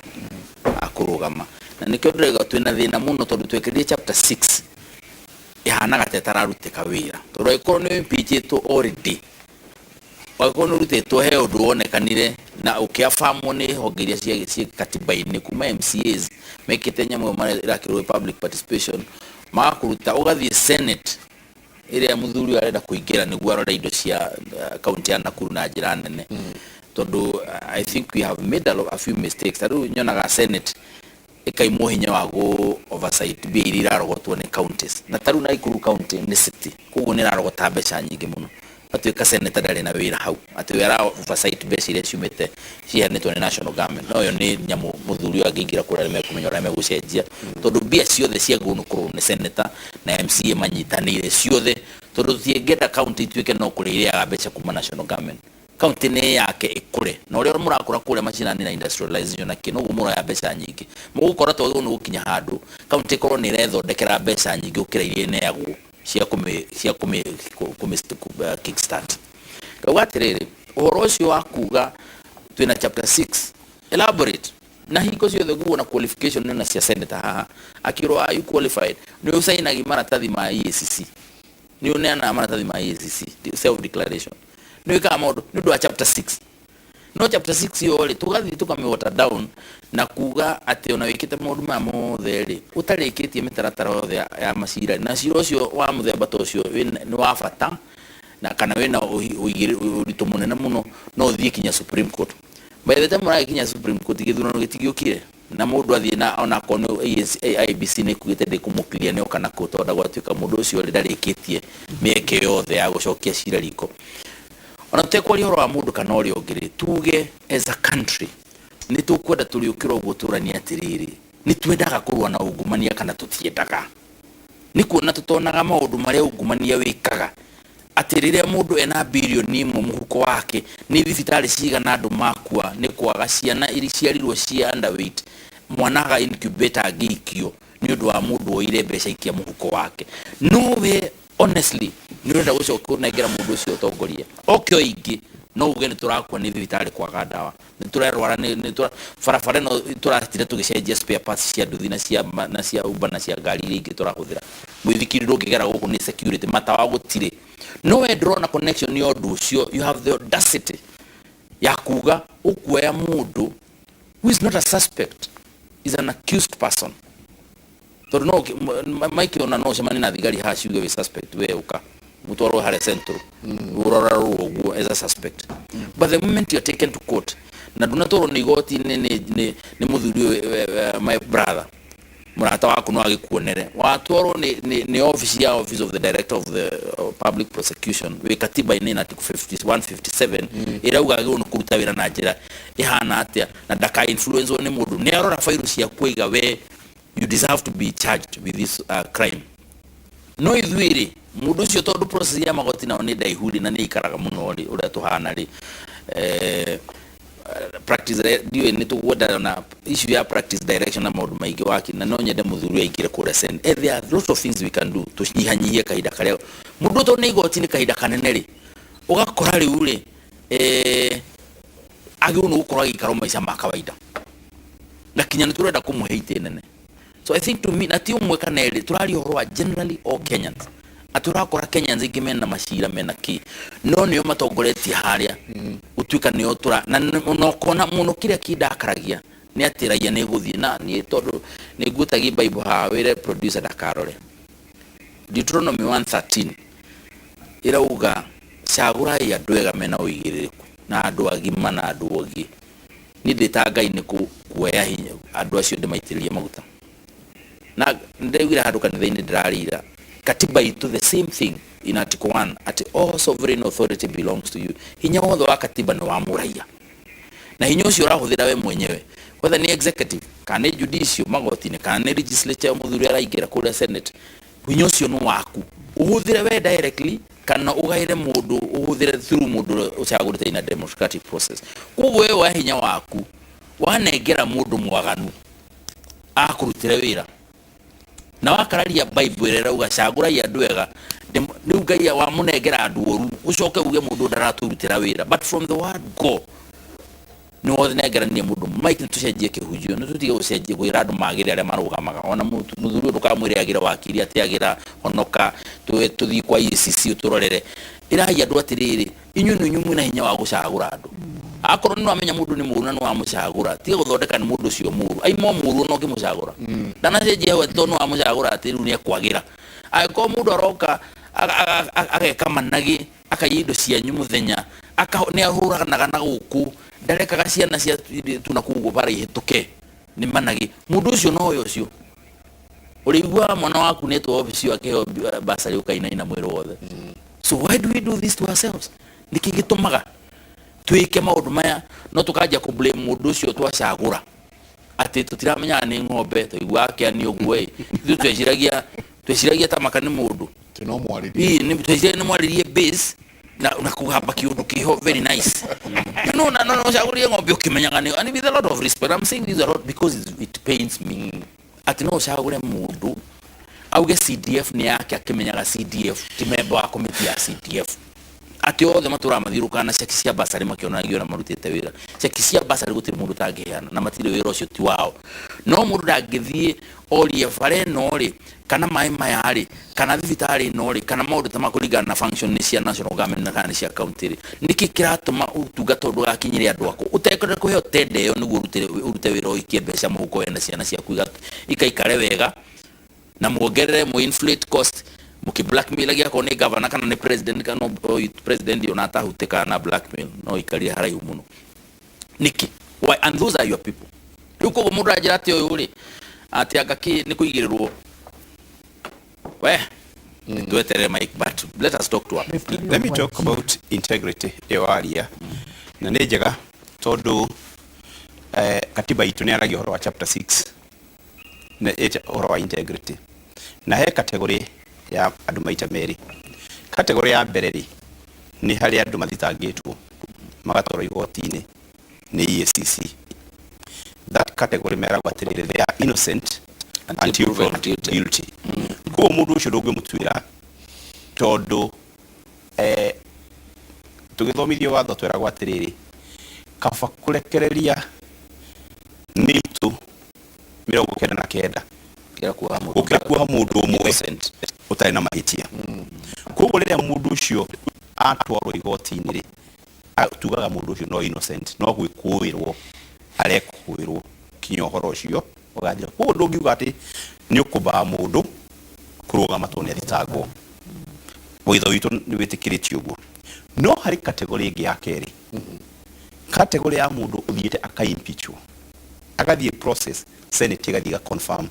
ga kũrũgama. Na nĩkĩo ndĩrauga twĩna thĩna mũno, tondũ twekĩrire chapter 6 ĩhanaga ta ĩtararutĩka wĩra, tondũ angĩkorwo nĩ impeachĩtwo already, angĩkorwo nĩ ũrutĩtwo he ũndũ wonekanire na ũkĩabamwo nĩ honge iria ciĩ katiba-inĩ, kuma MCAs mekĩte nyamũ ĩyo ĩrakĩrwo public participation, magakũruta ũgathiĩ Senate ĩrĩa mũthuri ũyũ arenda kũingĩra nĩguo arore indo cia kaunti ya Nakuru na njĩra nene, tondũ I think we have made a few mistakes. Ta rĩu nyonaga Senate ĩkaimwo hinya wa gũ oversight mbia iria irarogotwo nĩ counties, na ta rĩu Nakuru County nĩ city, koguo nĩ ĩrarogota mbeca nyingĩ mũno. Atuĩka senator ndarĩ na wĩra hau atĩ we ara oversight mbeca iria ciumĩte ciheanĩtwo nĩ national government. No ĩyo nĩ nyamũ mũthuri ũyũ angĩingĩra kũrĩa nĩmekũmenya ũrĩa megũcenjia, tondũ mbia ciothe ciagĩrĩirwo nĩ kũrorwo nĩ senator na MCA manyitanĩire ciothe, tondũ tũtingĩenda county ituĩke no kũrĩa irĩaga mbeca kuma national government. County nĩ yake ĩkũre, na ũrĩa mũrakũra kũrĩa macinani na industrialization na kĩ, noguo mũroya mbeca nyingĩ. Mũgũkora twagĩrĩirwo nĩ gũkinya handũ county ĩkorwo nĩ ĩrethondekera mbeca nyingĩ gũkĩra iria ĩneagwo cia kũmĩ kickstart. Ngauga atĩrĩrĩ, ũhoro ũcio wa kuga twĩna chapter 6, elaborate na hingo ciothe guo na qualification nĩ na cia senator haha akĩrwo, "Are you qualified?" Nĩ ũcainagi maratathi ma EACC, nĩ ũneanaga maratathi ma EACC, self declaration, nĩ wĩkaga maũndũ nĩ ũndũ wa chapter 6. No chapter 6 yo rĩ, tũgathiĩ tũkamĩwota down na kuga atĩ ona wĩkĩte maũndũ maya mothe rĩ, ũtarĩkĩtie mĩtaratara yothe ya macira, na cira ũcio wa mũthemba ta ũcio nĩ wa bata na kana wĩna ũritũ mũnene mũno, no ũthiĩ kinya Supreme Court. By the time ũragĩkinya Supreme Court, gĩthurano gĩtigĩũkire, na mũndũ athiĩ na onakorwo nĩ IEBC nĩ kugĩte ndĩkũmũkiria nĩ oka nakũu, tondũ gwatuĩka mũndũ ũcio rĩ, ndarĩkĩtie mĩeke yothe ya gũcokia cira riko. Ona tũtekwaria ũhoro wa mũndũ kana ũrĩa ũngĩ rĩ, tuge as a country nĩ tũkwenda tũrĩũkĩra ũguo tũranie atĩrĩrĩ, nĩ twendaga kũrũa na ungumania kana tũtiendaga? Nĩ kuona tũtonaga maũndũ marĩa ungumania wĩkaga, atĩ rĩrĩa mũndũ ena birioni 1 mũhuko wake, nĩ thibitarĩ cigana andũ makua nĩ kwaga ciana iria ciarirwo cia underweight, mwana aga incubator angĩikio nĩ ũndũ wa mũndũ woire mbeca ikia mũhuko wake. No we honestly nĩ ũrenda gũcoka kũnengera mũndũ ũcio ũtongoria oke o ingĩ, no uge nĩ tũrakua nĩ thibitarĩ kwaga ndawa, nĩ tũrarwara nĩ barabara ĩno tũratire tũgĩcenjia spare parts cia nduthi na cia Uber na cia ngari iria ingĩ tũrahũthĩra, mũithikiri ndũngĩgera gũkũ nĩ security, matawa gũtirĩ. No we ndũrona connection ya ũndũ ũcio. You have the audacity ya kuga ũkuoya mũndũ who is not a suspect, is an accused person, tondũ no Mike ona no ũcemanie na thigari haha ciuge wĩ suspect, we ũka mũtwarwo harĩa central ũrorarwo ũguo as a suspect. But the moment you are taken to court na ndunatwarwo nĩ igoti-inĩ nĩ mũthuri ũyũ, my brother, mũrata waku no agĩkuonere watwarwo nĩ office ya Office of the Director of the Public Prosecution wĩ katiba-inĩ na article 50 157 ĩrauga agĩrĩirwo nĩ kũruta wĩra na njĩra ĩhana atĩa na ndaka influence nĩ mũndũ, nĩ arora bairũ ciaku aiga we you deserve to be charged with this crime. No ithuĩ rĩ, mũndũ ũcio, tondũ process ya magoti nao nĩ ndaihu rĩ, na nĩ ikaraga mũno rĩ, ũrĩa tũhana rĩ, practice ndiũĩ nĩ tũgwenda na issue ya practice direction na maũndũ maingĩ waki, na no nyende mũthuri ũyũ aingĩre kũrĩa sen. There are lots of things we can do tũnyihanyihie kahinda karĩa mũndũ ũtũ nĩ igoti nĩ kahinda kanene rĩ, ũgakora rĩu rĩ, agĩrĩirwo nĩ gũkorwo agĩikara maica ma kawaida na kinya nĩ tũrenda kũmũhe itĩ nene. So I think to me, na ti ũmwe kana erĩ, tũraria ũhoro wa generally all Kenyans, atĩ ũrakora Kenyans aingĩ mena macira mena kĩ, no nĩo matongoretie harĩa gũtuĩka nĩo tũra na ũkona mũno. Kĩrĩa kĩndakaragia nĩ atĩ raia nĩ gũthiĩ na niĩ, tondũ nĩ nguotagia Bible haha, wĩre producer ndakarore Deuteronomy 1:13, ĩrauga cagũrai andũ ega mena ũigĩrĩrĩku na andũ agima na andũ ogĩ. Niĩ ndĩ ta Ngai nĩ kuoya hinya andũ acio ndĩmaitĩrĩrie maguta, na ndĩraiguire handũ kanitha-inĩ ndĩrarĩira katiba itũ the same thing in article 1, atĩ all sovereign authority belongs to you. Hinya wothe wa katiba nĩ wa mũraia, na hinya ũcio ũrahũthĩra we mwenyewe, whether nĩ executive kana nĩ judicial magoti-inĩ kana nĩ legislature mũthuri araingĩra kũrĩa Senate. Hinya ũcio nĩ waku, ũhũthĩre we directly kana ũgaĩre mũndũ, ũhũthĩre through mũndũ ũrĩa ũcagũrĩte in a democratic process. Koguo we wa hinya waku wanengera mũndũ mwaganu akũrutĩre wĩra na wakararia Bible ĩrĩa ĩrauga cagũrai andũ ega, rĩu Ngai wamũnengera andũ oru, ũcoke uge mũndũ ndaratũrutĩra wĩra. But from the word go nĩ wonengerania mũndũ. Mike, nĩ tũcenjie kĩhunjio, nĩ tũtige gũcenjia kwĩra andũ magĩre arĩa marũgamaga. Ona mũthuri ũyũ ndũkamwĩre agĩre wakiri, atĩ agĩra honoka, tũthiĩ kwa EACC ũtũrorere. Ĩrai andũ atĩrĩrĩ, inyuĩ nĩ inyuĩ mwĩna hinya wa gũcagũra andũ. Akorwo nĩ wamenya mũndũ nĩ mũru na nĩ wamũcagũra, tiga gũthondeka nĩ mũndũ ũcio mũru, aima o mũru ona ũngĩmũcagũra. Ndanacenjia hau atĩ tondũ nĩ wamũcagũra atĩ rĩu nĩ ekwagĩra. Angĩkorwo mũndũ aroka ageka managĩ, akaiya indo cianyu mũthenya, nĩ ahũranaga na gũkũ, ndarekaga ciana cia tu na kũu bara ihĩtũke, nĩ managĩ. Mũndũ ũcio nowe ũcio ũrĩiguaga mwana waku nĩetwo obici ĩyo akĩheo bursary ũkainaina mwĩrĩ wothe. So why do we do this to ourselves? Nĩkĩ gĩtũmaga twĩke maũndũ maya no tũkanjia kũ blame mũndũ ũcio twacagũra atĩ tũtiramenyaga nĩ ng'ombe, twaiguaga akĩania ũguo ĩ, ithuĩ tweciragia ta maka nĩ mũndũ. Atĩ no mwarĩrie. Ĩĩ, tweciragia nĩ mwarĩrie base na kũgamba kĩũndũ kĩho very nice. No, na no ũcagũrire ng'ombe ũkĩmenyaga nĩ, and with a lot of respect I'm saying this a lot because it pains me. Atĩ no ũcagũre mũndũ auge CDF nĩ yake akĩmenyaga CDF ti member wa committee ya CDF, atĩ othe matũraga mathiũrũrũkaga na ceki cia basarĩ makĩonanagia ũrĩa marutĩte wĩra. Ceki cia basarĩ gũtirĩ mũndũ ũtangĩheana na matirĩ wĩra ũcio ti wao, no mũndũ ndangĩthiĩ orie bara ĩno rĩ, kana maĩ maya rĩ, kana thibitarĩ ĩno rĩ, kana maũndũ ta ma kũringana na function nĩ cia national government na kana nĩ cia county rĩ, nĩkĩ kĩratũma ũtungata ũyũ ndũgakinyĩre andũ aku ũtekwenda kũheo tender ĩyo nĩguo ũrute wĩra ũikie mbeca mũhuko we na ciana ciaku ikaikare wega na muongerere mu inflate cost muki blackmail agia akorwo nĩ governor kana nĩ president, kana president ona atahutĩkaga na blackmail no ikarire haraihu mũno. Nĩkĩ? Why? And those are your people. Rĩu koguo mũndũ aranjĩra atĩ ũyũ rĩ, atĩ anga kĩ nĩ kũigĩrĩrwo we tweterere. Mike, but let us talk to her. Let me talk about integrity ĩyo waria na nĩ njega tondũ katiba itũ nĩ yaragia ũhoro wa chapter 6 na ĩta ũhoro wa integrity, na he category ya andũ maita merĩ. Category ya mbere rĩ, nĩ harĩ andũ mathitangĩtwo magatwarwo igoti-inĩ nĩ EACC. That category meragwo atĩrĩrĩ, they are innocent until proven guilty. Koguo mũndũ ũcio ndũngĩmũtuĩra tondũ tũgĩthomithio watho tweragwo atĩrĩrĩ, kaba kũrekereria mĩitũ 99 gũkĩra kuoha mũndũ ũmwe ũtarĩ na mahĩtia. Koguo rĩrĩa mũndũ ũcio atwarwo igoti-inĩ rĩ, tugaga mũndũ ũcio no innocent, no gwĩkũĩrwo arekũĩrwo kinya ũhoro ũcio ũgathira. Koguo ndũngiuga atĩ nĩ ũkũbaa mũndũ kũrũgama tondũ nĩ athitangwo. Watho witũ nĩ wĩtĩkĩrĩtie ũguo. No harĩ category ĩngĩ ya kerĩ, category ya mũndũ ũthiĩte aka-impeachwo, agathiĩ process, senate ĩgathiĩ ĩga confirm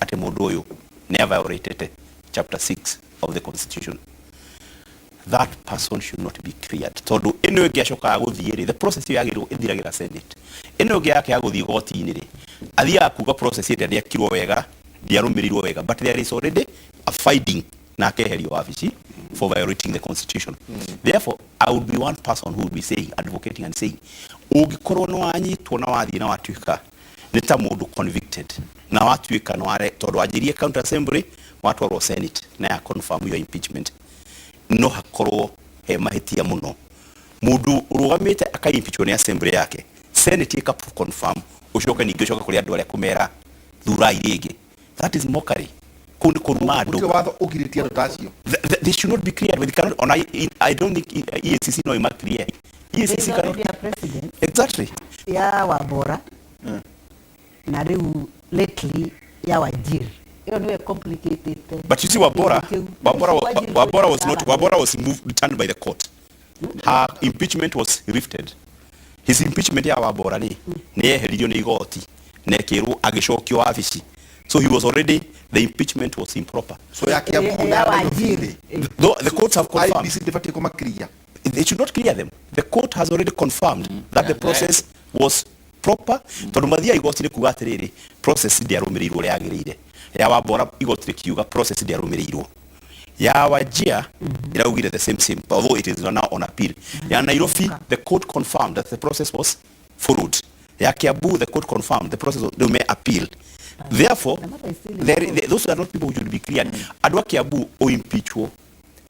atĩ mũndũ ũyũ nĩ violated chapter 6 of the constitution. That person should not be cleared tondũ ĩno ĩngĩ acokaga gũthiĩ rĩ, the process ĩyo yagĩrĩirwo ĩthiragĩra senate. Ĩno ĩngĩ yake ya gũthiĩ igoti-inĩ rĩ, athiaga kuga process ĩrĩa ndĩekirwo wega, ndĩarũmĩrĩirwo wega, but there is already a finding na akeherio wabici for violating the constitution. Therefore, I would be one person who would be saying, advocating and saying, ũngĩkorwo nĩ wanyitwo na wathiĩ na watuĩka nĩ ta mũndũ convicted na watuĩka nĩ ware tondũ wanjirie county assembly, watwarwo senate na ya confirm your impeachment, no hakorwo he mahĩtia mũno. Mũndũ ũrũgamĩte akaimpeachwo nĩ assembly yake, senate ĩka confirm, ũcoke ningĩ ũcoke kũrĩ andũ arĩa kũmera thurai rĩngĩ, that is mockery. Kũu nĩ kũruma andũ. Gũtirĩ watho ũgirĩtie andũ ta acio. They should not be cleared. They cannot, on, I don't think EACC no ima clear. There is EACC cannot. Already a precedent ya Wabora na rĩu lately ya Wajir, ĩyo nĩyo complicated. But you see, Wabora was not, Wabora was moved, returned by the court. Her impeachment was lifted. His impeachment ya Wabora rĩ, nĩ yeheririo nĩ igoti na ĩkĩrwo agĩcokio wabici. So he was already, the impeachment was improper. So ya Kiambu na ya Nairobi Wajir. rĩ, Though the courts have confirmed. IEBC ndĩbatiĩ kũmakiria. They should not clear them. The court has already confirmed that the process was proper, tondũ mathiaga igoti-inĩ kuga atĩrĩrĩ, process ndĩarũmĩrĩirwo ũrĩa yagĩrĩire. Ya Wambora igoti rĩkiuga process ndĩarũmĩrĩirwo. Ya Wajir ĩraugire the same same, although it is now on appeal. Ya Nairobi, the court confirmed that the process was followed. Ya Kiambu, the court confirmed the process was, rĩu me appeal. Therefore, those are not people who should be cleared. Andũ a Kiambu, ũimpeachwo,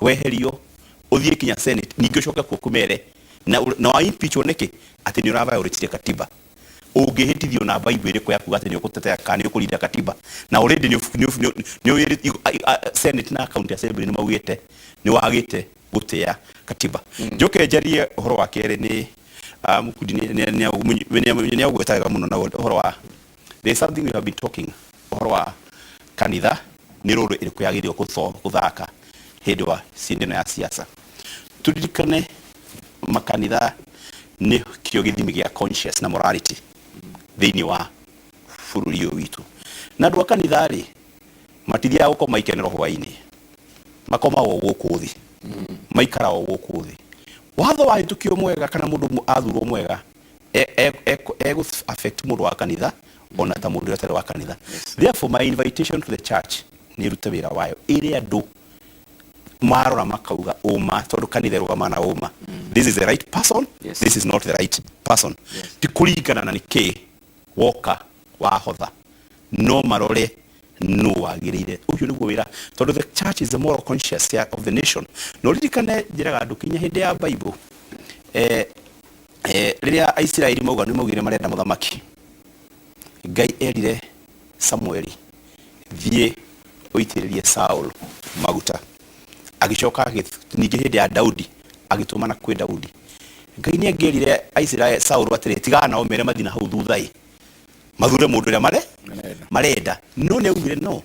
weherio, ũthiĩ kinya Senate, ningĩ ũcoke kuo kũmere na wa impeachwo nĩkĩ? Atĩ nĩ ũraviolate katiba. Ũngĩhĩtithio na Bible ĩrĩkũ ya kuga atĩ nĩ ũgũtetea kana nĩ ũkũrinda katiba? Na already nĩ Senate na County Assembly nĩ maugĩte nĩ wagĩte gũtĩa katiba. Njoke njarie ũhoro wa kerĩ nĩ Mukundi nĩ augweta wega mũno na ũhoro wa, there is something we have been talking, ũhoro wa kanitha nĩ role ĩrĩkũ yagĩrĩirwo gũthaka hĩndĩ wa cindano ya siasa. Turirikane makanitha nĩ kĩo gĩthimi gĩa conscious na morality thĩinĩ wa bũrũri ũyũ witũ, na andũ a kanitha rĩ, matithiaga gũkoma ikenero hwainĩ, makomaga o gũkũ thĩ, maikara o gũkũ thĩ. Watho wahĩtũkio mwega kana mũndũ athurwo mwega, egũ affect mũndũ wa kanitha ona ta mũndũ ũrĩa ũtarĩ wa kanitha. Therefore, my invitation to the church nĩ ĩrute wĩra wayo ĩrĩ andũ marora makauga ũma, tondũ kanitha ĩrũgamaga na ũma. This is the right person. This is not the right person. Ti kũringana na nĩkĩ woka wahotha, no marore no wagĩrĩire. Ũcio nĩguo wĩra, tondũ the church is the moral conscience of the nation. No ririkane, njĩraga andũ, kinya hĩndĩ ya Bible, rĩrĩa Aisiraeli mauga nĩ maugire marenda mũthamaki, Ngai erire Samueli, "Thiĩ ũitĩrĩrie Saul maguta." Agĩcoka ningĩ hĩndĩ ya Daudi agĩtũmana kwĩ Daudi. Ngai nĩ angĩerire Aisiraeli Saul atĩrĩ, "Tigana nao, mere mathiĩ na hau thutha ĩ mathure mũndũ ũrĩa marenda." No nĩ augire, no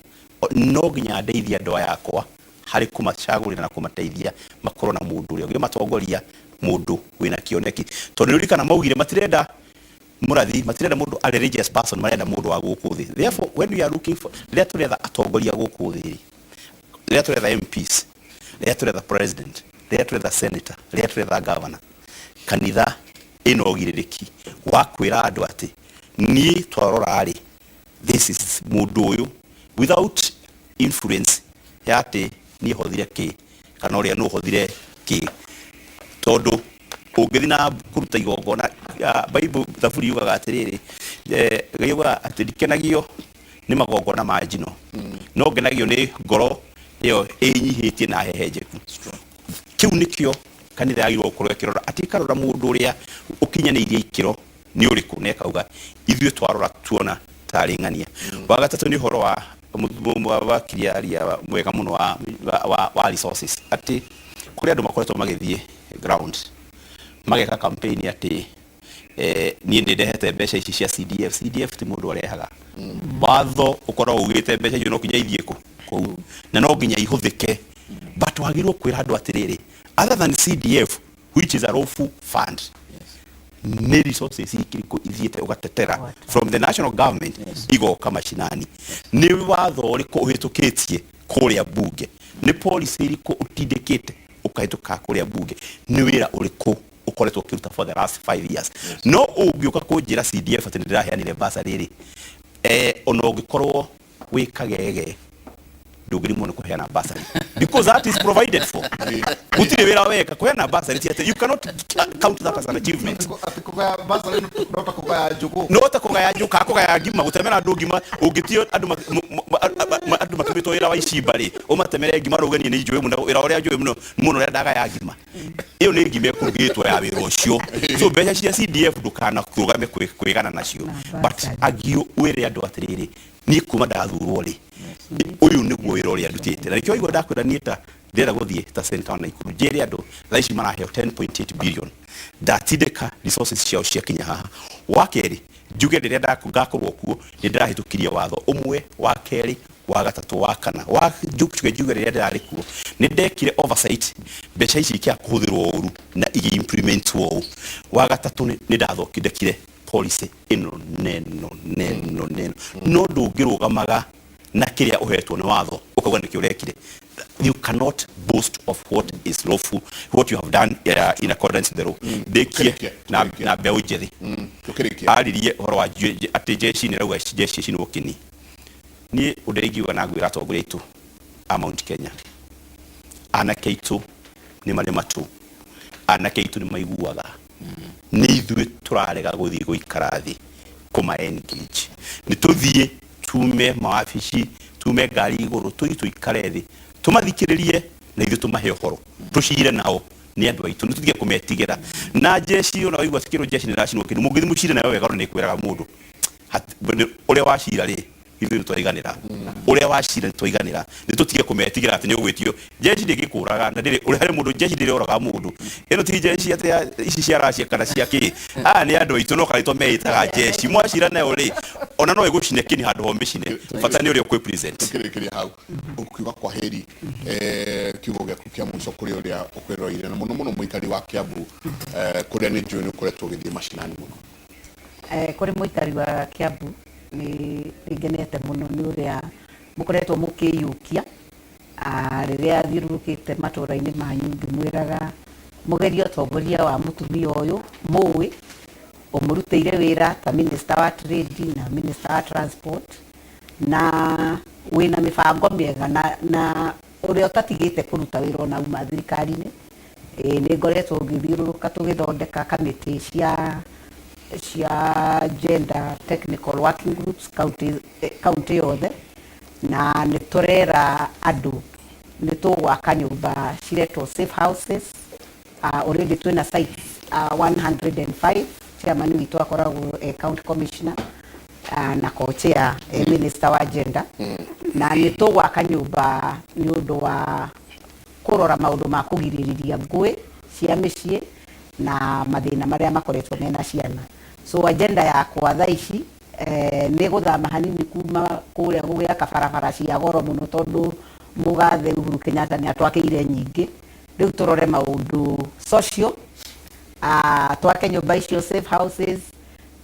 no nginya ndeithie andũ aya akwa harĩ kũmacagũrĩra na kũmateithia makorwo na mũndũ ũrĩa ũngĩmatongoria, mũndũ wĩna kĩoneki, tondũ nĩ ũririkana maugire matirenda mũrathi, matirenda mũndũ a religious person, marenda mũndũ wa gũkũ thĩ. Therefore, when we are looking for, rĩrĩa tũretha atongoria gũkũ thĩ rĩ, rĩrĩa tũretha MPs, rĩrĩa tũretha president, rĩrĩa tũretha senator, rĩrĩa tũretha governor, kanitha ĩna ũgirĩrĩki wa kwĩra andũ atĩ niĩ twarora rĩ, this is mũndũ ũyũ, without influence ya atĩ niĩ hothire kĩ kana ũrĩa nũ hothire kĩ. Tondũ ũngĩthiĩ na kũruta igongona ya Bible, Thaburi yugaga atĩrĩrĩ, Ngai yugaga atĩ ndikenagio nĩ magongona ma njino, no ngenagio nĩ ngoro ĩyo ĩnyihĩtie na hehenjeku. Kĩu nĩkĩo kanitha yagĩrĩirwo gũkorwo ĩkĩrora, atĩ ĩkarora mũndũ ũrĩa ũkinyanĩirie ikĩro nĩ ũrĩkũ, na ĩkauga ithuĩ twarora tuona tarĩ ng'ania. Wa gatatũ nĩ ũhoro wa wakiri aria mwega mũno wa resources, atĩ kũrĩ andũ makoretwo magĩthiĩ ground mageka campaign atĩ niĩ nĩ ndehete mbeca ici cia CDF. CDF ti mũndũ arehaga. Watho ũkoragwo ugĩte mbeca icio no nginya ithiĩ kũ kũu na no nginya ihũthĩke, but wagĩrĩirwo kwĩra andũ atĩrĩrĩ, other than CDF, which is a lawful fund, nĩ resources irĩkũ ithiĩte ũgatetera from the national government igoka macinani? Nĩ watho ũrĩkũ ũhĩtũkĩtie kũrĩa bunge? Nĩ policy irĩkũ ũtindĩkĩte ũkahĩtũka kũrĩa bunge? Nĩ wĩra ũrĩkũ ũkoretwo ũkĩruta for the last 5 years? No ũngĩũka kũnjĩra CDF atĩ nĩ ndĩraheanire bursary rĩ, ona ũngĩkorwo wĩ kagege ndũngĩrimwo nĩ kũheana bursary, because that is provided for. Gũtirĩ wĩra weka kũheana bursary, ti atĩ you cannot count that as an achievement. Atĩ kũgaya bursary no ta kũgaya njũgũ. No ta kũgaya njũ kana kũgaya ngima, gũtemera andũ ngima. Ũngĩtio andũ andũ matũmĩtwo wĩra wa icimba rĩ, ũmatemere ngima, rauge niĩ nĩ njũĩ mũno wĩra ũrĩa njũĩ mũno mũno ũrĩa ndagaya ngima. Ĩyo nĩ ngima ĩkũrugĩtwo ya wĩra ũcio. So mbeca cia CDF ndũkanarũgame kwĩgana nacio, but agio wĩre andũ atĩrĩrĩ, niĩ kuma ndathurwo rĩ, ũyũ nĩguo wĩra ũrĩa ndutĩte. Na nĩkĩo waigua ndakwĩra niĩ ta ndĩrenda gũthiĩ ta senator wa Nakuru, njĩre andũ thaa ici maraheo 10.8 billion, ndatindĩka resources ciao ciakinya haha. Wa kerĩ, njuge rĩrĩa ngakorwo kuo nĩ ndĩrahĩtũkirie watho ũmwe, wa kerĩ, wa gatatũ, wa kana, wa njuge rĩrĩa ndĩrarĩ kuo nĩ ndekire oversight mbeca ici ikia kũhũthĩrwo ũru na igĩ-implementwo ũũ. Wa gatatũ, nĩ ndathondekire policy ĩno neno neno neno. No ndũngĩrũgamaga na kĩrĩa ũhetwo nĩ watho ũkauga nĩkĩo ũrekire. You cannot boast of what is lawful, what you have done in accordance with the law. Ndĩkie na mbeũ njĩthĩ. Tũkĩrĩkia. Aririe ũhoro wa atĩ jeshi nĩ rauga jeshi icinwo kĩni. Niĩ ũndũ ingiuga na ngwĩra atongoria aitũ a Mount Kenya, anake aitũ nĩ marĩ matũ, anake aitũ nĩ maiguaga, nĩ ithuĩ tũrarega gũthiĩ gũikara thĩ kũma engage. Nĩ tũthiĩ tume mawabici, tume ngari igũrũ, tũthiĩ tũikare thĩ, tũmathikĩrĩrie na ithuĩ tũmahe ũhoro, tũcire nao nĩ andũ aitũ, nĩ tũtige kũmetigĩra. Na njeci ona waigua cikĩrwo njeci nĩ ĩracinwo kĩndũ, mũngĩthiĩ mũcire nayo wega ona nĩ ĩkwĩraga mũndũ ũrĩa wacira rĩ, ithuĩ nĩ twaiganĩra, ũrĩa wacira nĩ twaiganĩra. Nĩ tũtige kũmetigĩra atĩ nĩ ũgwĩtio njeci ndĩngĩkũraga na ndĩrĩ ũrĩa harĩ mũndũ njeci ndĩrĩ oraga mũndũ. Ĩno ti njeci atĩ ici cia Russia kana cia kĩ, aya nĩ andũ aitũ no karĩtwa meĩtaga njeci. Mwacira nayo rĩ, ona no ĩgũcine kĩni handũ ha ũmĩcine, bata nĩ ũrĩa ũkwĩ present. Tũkĩrĩkĩria hau ũkiuga kwa heri, kiugo gĩaku kĩa mũico kũrĩ ũrĩa ũkwĩroreire na mũno mũno mũikari wa Kiambu, kũrĩa nĩ njũĩ nĩ ũkoretwo ũgĩthiĩ macinani mũno. Kũrĩ mũikari wa Kiambu, nĩ ngenete mũno nĩ ũrĩa mũkoretwo mũkĩiyũkia rĩrĩa thiũrũrũkĩte matũra-inĩ manyu ngĩmwĩraga mũgerie ũtongoria wa mũtumia ũyũ mũĩ, ũmũrutĩire wĩra ta minister wa trade na minister wa transport, na wĩna mĩbango mĩega na ũrĩa ũtatigĩte kũruta wĩra ona uma thirikari-inĩ. Nĩ ngoretwo ngĩthiũrũrũka tũgĩthondeka kamĩtĩ cia gender technical working groups county yothe, na nĩ tũrera andũ nĩ tũgwaka nyũmba ciretwo safe houses. Already twĩna sites 105. Chairman witũ akoragwo county commissioner na co-chair minister wa gender, na nĩ tũgwaka nyũmba nĩ ũndũ wa kũrora maũndũ ma kũgirĩrĩria ngũĩ cia mĩciĩ na mathĩna marĩa makoretwo mena ciana. So agenda yakwa thaa ici nĩ gũthama hanini kuma kũrĩa gũgĩaka barabara cia goro mũno, tondũ mũgathe Uhuru Kenyatta nĩ atwakĩire nyingĩ. Rĩu tũrore maũndũ social, twake nyũmba icio safe houses,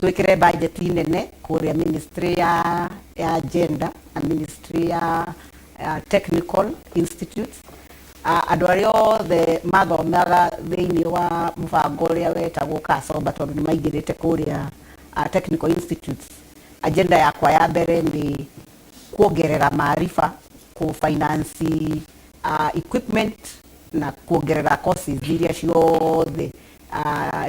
twĩkĩre budget nene kũrĩa ministry ya gender na ministry ya technical institutes. Andũ arĩa othe mathomaga thĩinĩ wa mũbango ũrĩa wetagwo Kasomba, tondũ nĩ maingĩrĩte kũrĩa technical institutes, agenda yakwa ya mbere nĩ kuongerera maarifa, kũ finance equipment na kuongerera courses iria ciothe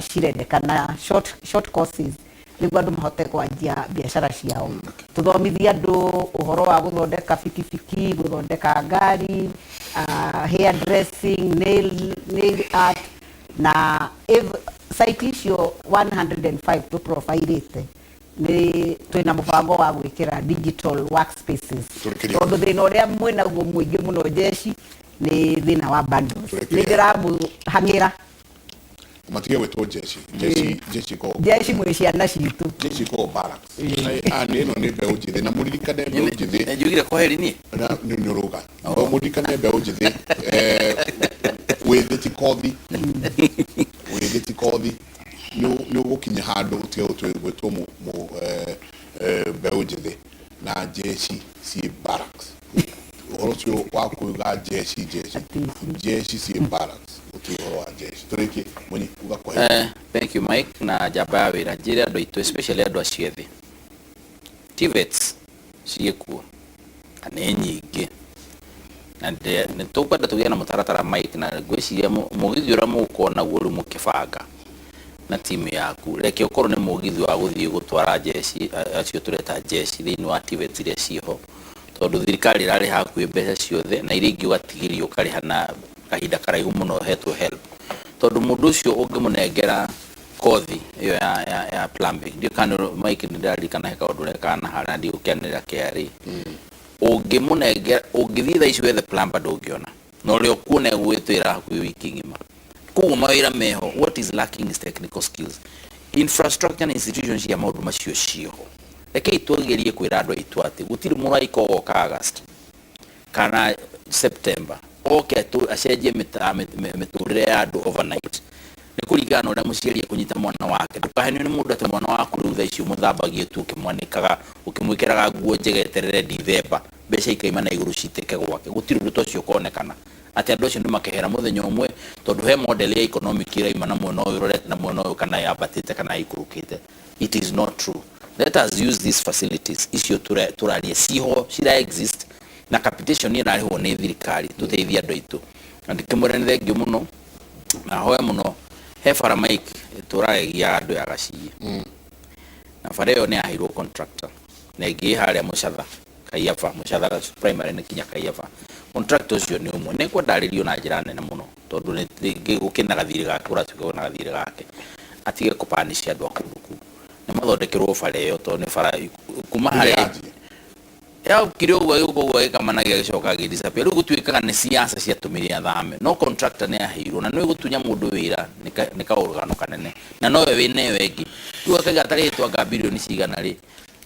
cirendekana, short courses nĩguo andũ mahote kwanjia biacara ciao. Tũthomithie andũ ũhoro wa gũthondeka bikibiki, gũthondeka ngari, hair dressing, nail art, na site icio 105 tũprofilĩte nĩ twĩna mũbango wa gwĩkĩra digital workspaces, tondũ thĩna ũrĩa mwĩnaguo mũingĩ mũno jeshi nĩ thĩna wa bundles. Nĩ ndĩramũhang'ĩra. Matige gwĩtwo jeshi jeshi jeshi ko jeshi mwĩ ciana citũ. Jeshi ko barracks. Nĩ ĩno nĩ mbeũ njĩthĩ, na mũririkane mbeũ njĩthĩ. Njugire kwaheri niĩ. Na nĩ ũrũga mũririkane mbeũ njĩthĩ, wĩthĩ ti kothi, wĩthĩ ti kothi. Nĩ ũgũkinya handũ ũtige gwĩtwo mbeũ njĩthĩ na jeshi ciĩ barracks. Ũhoro ũcio wa kuuga jeshi jeshi jeshi ciĩ barracks, gũtirĩ ũhoro wa jeshi. Tũrĩkie Mũnyi uga kwaheri. Thank you Mike, na njamba ya wĩra. Njĩre andũ aitũ, especially andũ acio ethĩ, TVETs ciĩkuo na nĩ nyingĩ, na nĩ tũkwenda tũgĩe na mũtaratara Mike, na ngwĩciria mũgithi ũrĩa mũgũkorwo naguo rĩu mũkĩbanga na timu yaku, reke ũkorwo nĩ mũgithi wa gũthiĩ gũtwara jeshi acio tũreta jeshi thĩinĩ wa TVETs iria ciĩho, tondũ thirikari ĩrarĩha hakuhĩ mbeca ciothe, na iria ingĩ ũgatigĩrio ũkarĩha na kahinda karaihu mũno hetwo help, tondũ mũndũ ũcio ũngĩmũnengera kothi ĩyo ya plumbing, ndiũ kana Mike nĩ ndĩraririkana he kaũndũ ũrekaga na harĩa ndigũkĩanĩrĩra KRA, ũngĩmũnengera, ũngĩthiĩ thaa ici wethe plumber ndũngĩona, na ũrĩa ũkuona egũgĩtwĩra hakuhĩ wiki ng'ima. Koguo mawĩra meho, what is lacking is technical skills, infrastructure na institutions cia maũndũ macio ciĩho. Rekei tũgerie kwĩra andũ aitũ atĩ gũtirĩ mũraika ũgoka August kana September oke acenjie mĩtũrĩre ya andũ overnight. Nĩ kũringana na ũrĩa mũciari ekũnyita mwana wake. Ndũkahenio nĩ mũndũ atĩ mwana waku rĩu thaa ici ũmũthambagie tu, ũkĩmwanĩkaga, ũkĩmwĩkĩraga nguo njega, eterere Dithemba mbeca ikaima na igũrũ citĩke gwake. Gũtirĩ ũndũ ta ũcio ũkonekana atĩ andũ acio nĩ makehera mũthenya ũmwe, tondũ he model ya economic ĩraima na mwena ũyũ ũrorete na mwena ũyũ, kana yambatĩte kana ĩikũrũkĩte. It is not true. Let us use these facilities icio tũraria ciho cira exist na capitation ĩrarĩhwo nĩ thirikari, tũteithie andũ aitũ. Na ndĩkĩmwĩre nĩ thengio mũno na hoe mũno. He bara Mike tũragegia andũ ya Gaciĩ, na bara ĩyo nĩ yaheirwo contractor na ĩngĩ ĩ harĩa Mũcatha Kaiyaba, Mũcatha primary nĩ kinya Kaiyaba. Contractor ũcio nĩ ũmwe nĩ kwendarĩrio na njĩra nene mũno, tondũ rĩngĩ gũkĩna gathirĩ gake, ũratuĩka kwĩna gathirĩ gake, atige kũpanicia andũ a kũndũ kũu, nĩ mathondekerwo bara ĩyo, tondũ nĩ bara kuma harĩa yaukire ũguo agĩũka ũguo agĩkamanagia agĩcoka agĩdisappear. Rĩu gũtuĩkaga nĩ siasa ciatũmire athame, no contractor nĩ aheirwo na nĩ gũtunya mũndũ wĩra nĩ kaũrũgano kanene na nowe wĩna ĩyo ĩngĩ. Rĩu akaiga atarĩtwo anga bilioni cigana rĩ,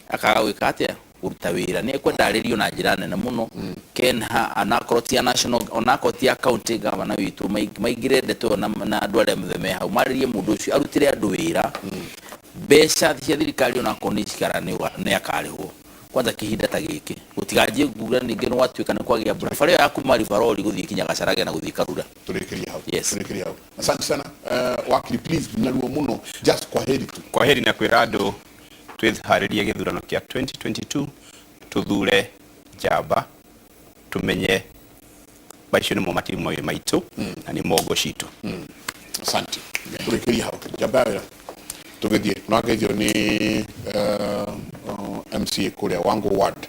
akaga gwĩka atĩa kũruta wĩra. Nĩ ekwendarĩrio na njĩra nene mũno Kenha, anakorwo ti a national, onakorwo ti a county governor witũ, maingĩre ndeto ĩyo na andũ arĩa othe me hau, marĩrie mũndũ ũcio arutĩre andũ wĩra. Mbeca cia thirikari onakorwo nĩ cikara nĩ akarĩhwo kwanza kihinda ta gĩkĩ gũtiganjie ngura ningĩ nĩ gwatuĩka nĩ kwagĩa mbura, bara ĩyo ya kuma Rivaroli gũthiĩ kinya Gacharage na gũthiĩ Karura. Tũrĩkĩrie hau. Yes. Tũrĩkĩrie hau. Asante sana. Wakili, please, narua mũno, just kwa heri tu. Kwa heri na kwĩra andũ twĩharĩrie gĩthurano kĩa 2022, tũthure njamba, tũmenye macio nĩmo matimu maitũ na nĩ mongo citũ. Asante. Tũrĩkĩrie hau njamba ya wĩra tũgĩthiĩ no nĩ MCA kũrĩa Wango Ward,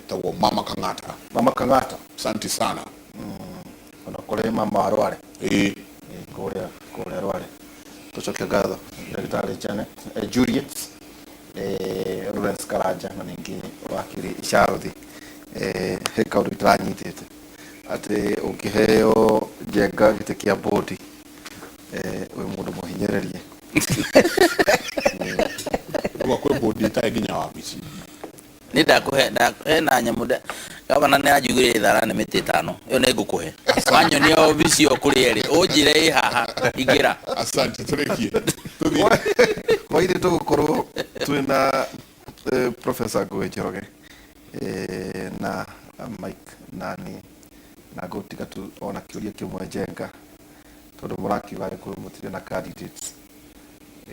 tagwo Mama Kang'ata. Mama Kang'ata. Asante sana. Ona kũrĩ mama wa Rware. Kũrĩa Rware. Tũcoke ngatho ndagĩtarĩ Janet, Juliet, Lawrence Karanja na ningĩ wakiri Charles. He kaũndũ itaranyitĩte atĩ ũngĩheo Njenga gĩtĩ kĩa bodi, wĩ mũndũ mũhinyĩrĩrie. Rĩu kwĩ bodi ĩtarĩ nginya wabici. Nĩ ndakũhe hena nyamũ gavana nĩ anjugire ithara nĩ mĩtĩ 5 ĩyo nĩ ngũkũhe wanyonia obici ĩyo kũrĩa ĩrĩ, ũnjĩre ĩ haha ingĩra. Asante, tũrĩkie. Hwainĩ tũgũkorwo twĩna Professor Ngũgĩ Njoroge na Mike nani na ngũtiga tu ona kĩũria kĩmwe Njenga, tondũ mũrakiuga Gĩkũyũ mũtirĩ na candidates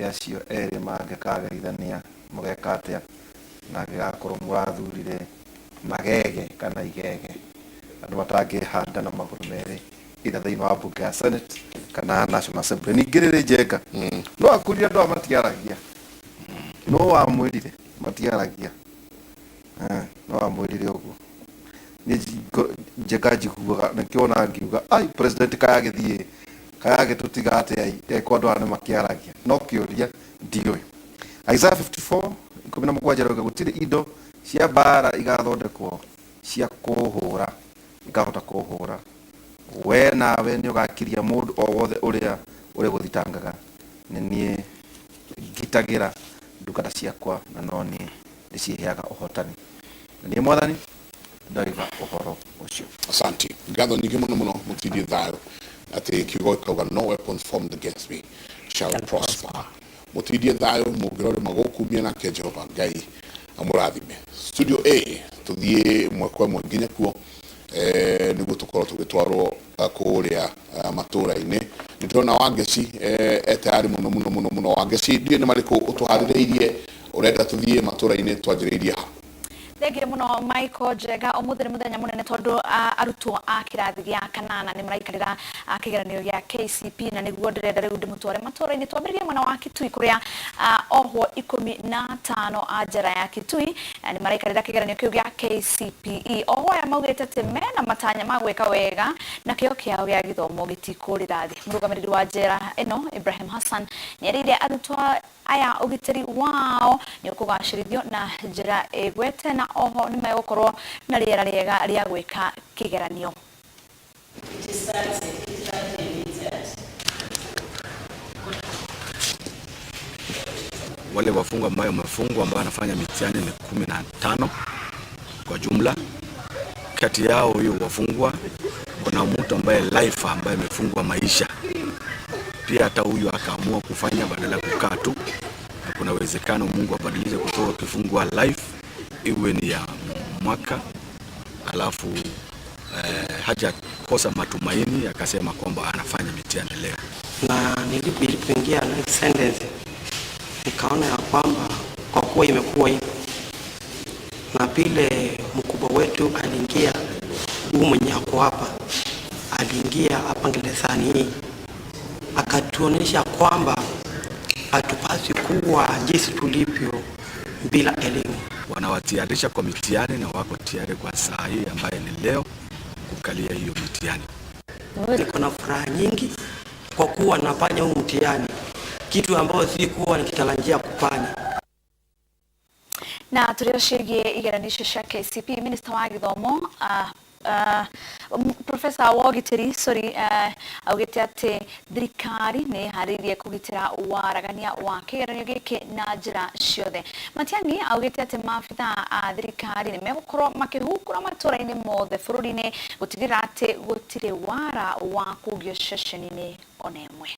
acio erĩ mangĩkageithania mũgeka atĩa, na gĩgakorwo mũrathurire magege kana igege, andũ matangĩhanda na magũrũ merĩ either thĩinĩ wa bunge ya Senate kana National Assembly. Ningĩ rĩrĩ Njenga, no akurire andũ aya matiaragia, no wamwĩrire matiaragia, no wamwĩrire ũguo. Niĩ Njenga njiguaga nĩkĩo ona ngiuga ai president kaya gĩthiĩ kaya gĩtũtiga atĩa kwa andũ aya nĩ makĩaragia, no kĩũria ndiũĩ. Isaiah 54:17 rauga gũtirĩ indo cia mbara igathondekwo cia kũhũra ikahota kũhũra, we nawe nĩ ũgakiria mũndũ o wothe ũrĩa ũrĩgũthitangaga, nĩ niĩ ngitagĩra ndungata ciakwa na no niĩ ndĩciheaga ũhotani, na niĩ Mwathani ndoiga ũhoro ũcio. Asante. Ngatho nyingĩ mũno mũno, mũtindie thayũ atĩ kiugo gĩkauga no weapons formed against me shall prosper. Mũtindie thayũ mũngĩrore magũkumia, nake Jehova Ngai amũrathime. Studio A tũthiĩ ĩmwe kwa ĩmwe nginya kuo, nĩguo tũkorwo tũgĩtwarwo kũrĩa matũra-inĩ. Nĩ ndĩrona Wangeci e tayari mũno mũno mũno mũno. Wangeci, ndiũĩ nĩ marĩkũ ũtũharĩrĩirie, ũrenda tũthiĩ matũra-inĩ twanjĩrĩirie ha? Thengiũ mũno Michael Njega. Ũmũthĩ nĩ mũthenya mũnene tondũ arutwo a kĩrathi gĩa kanana nĩ maraikarĩra kĩgeranio gĩa KCP, na nĩguo ndĩrenda rĩu ndĩmũtware matũra-inĩ. Twambĩrĩrie mwena wa Kitui kũrĩa ohwo 15 a njera ya Kitui nĩ maraikarĩra kĩgeranio kĩu gĩa KCPE. Ohwo aya maugĩte atĩ mena matanya ma gwĩka wega na kĩo kĩao gĩa gĩthomo gĩtikũrĩra thĩ. Mũrũgamĩrĩri wa njera ĩno Ibrahim Hassan nĩ erĩire arutwo aya ũgitĩri wao nĩ ũkũgacĩrithio na njĩra ĩgwete, na oho nĩ megũkorwo na rĩera rĩega rĩa gwĩka kĩgeranio. It is 30 meters. Wale wafungwa ambao wamefungwa ambao wanafanya mitihani ni 15 kwa jumla. Kati yao hiyo wafungwa kuna mtu ambaye life ambaye amefungwa maisha pia, hata huyu akaamua kufanya badala ya kukaa tu, na kuna uwezekano Mungu abadilishe kutoka kifungwa life iwe ni ya mwaka, alafu hajakosa matumaini akasema kwamba anafanya mitihani leo. Na nilipoingia life sentence nikaona ya kwamba kwa kuwa kuwa imekuwa hivyo, na vile mkubwa wetu aliingia, huu mwenye ako hapa aliingia hapa gerezani hii akatuonyesha kwamba hatupaswi kuwa jinsi tulivyo bila elimu. Wanawatayarisha kwa mitihani na wako tayari kwa saa hii ambaye ni leo kukalia hiyo mitihani. Niko na furaha nyingi kwa kuwa nafanya huu mtihani, kitu ambayo sikuwa nikitarajia kufanya. Na tũrĩ o ciĩgiĩ igeranio icio cia KCP, minista wa gĩthomo Professor wa ũgitĩri, sorry, augĩte atĩ thirikari nĩ ĩharĩirie kũgitĩra waragania wa kĩgeranio gĩkĩ na njĩra ciothe. Matiang'i augĩte atĩ maabitha a thirikari nĩ megũkorwo makĩhungura matũra-inĩ mothe bũrũri-inĩ gũtigĩrĩra atĩ gũtirĩ wara wa kũngio ceceni-inĩ ona ĩmwe.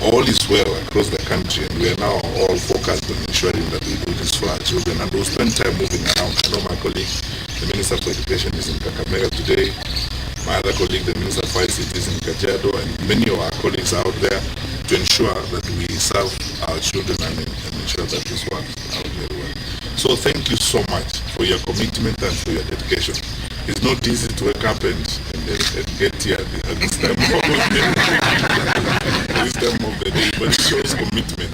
All is well across the country, and we are now all focused on ensuring that we do this for our children, and we'll spend time moving around. I know my colleague, the Minister for Education, is in Kakamega today. My other colleague, the Minister for ICT, is in Kajiado, and many of our colleagues are out there to ensure that we serve our children and ensure that this works out very well. So thank you so much for your commitment and for your dedication. It's not easy to wake up and get here at this time of the day, this time of the day, but it shows commitment.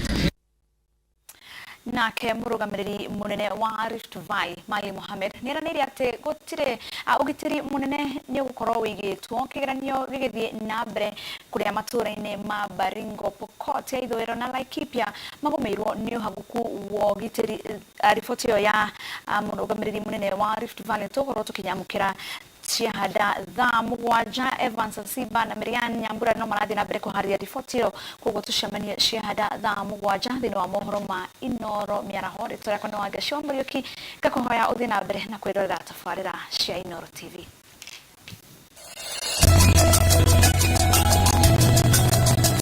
Nake mũrũgamĩrĩri mũnene wa Rift Valley Mali Mohamed nĩeranĩire atĩ gũtirĩ ũgitĩri mũnene nĩ ũgũkorwo wĩigĩtwo kĩgeranio gĩgĩthiĩ na mbere kũrĩa matũũra-inĩ ma Baringo, Pokot ya ithũĩro na Laikipia magũmĩirwo nĩ ũhagũku wa ũgitĩri. Riboti ĩyo ya mũrũgamĩrĩri mũnene wa Rift Valley tũgũkorwo tũkĩnyamũkĩra ciahanda thaa 7. Evans Asiba na Miriam Nyambura no marathiĩ na mbere kũharĩria riboti ĩyo, koguo tũcemanie ciahanda thaa 7 thĩinĩ wa mohoro ma Inoro mĩaraho. Rĩtwa rĩakwa nĩ Wangeci wa Mũriũki, ngakũhoya ũthiĩ na mbere na kwĩrorera tabarĩra cia Inoro TV.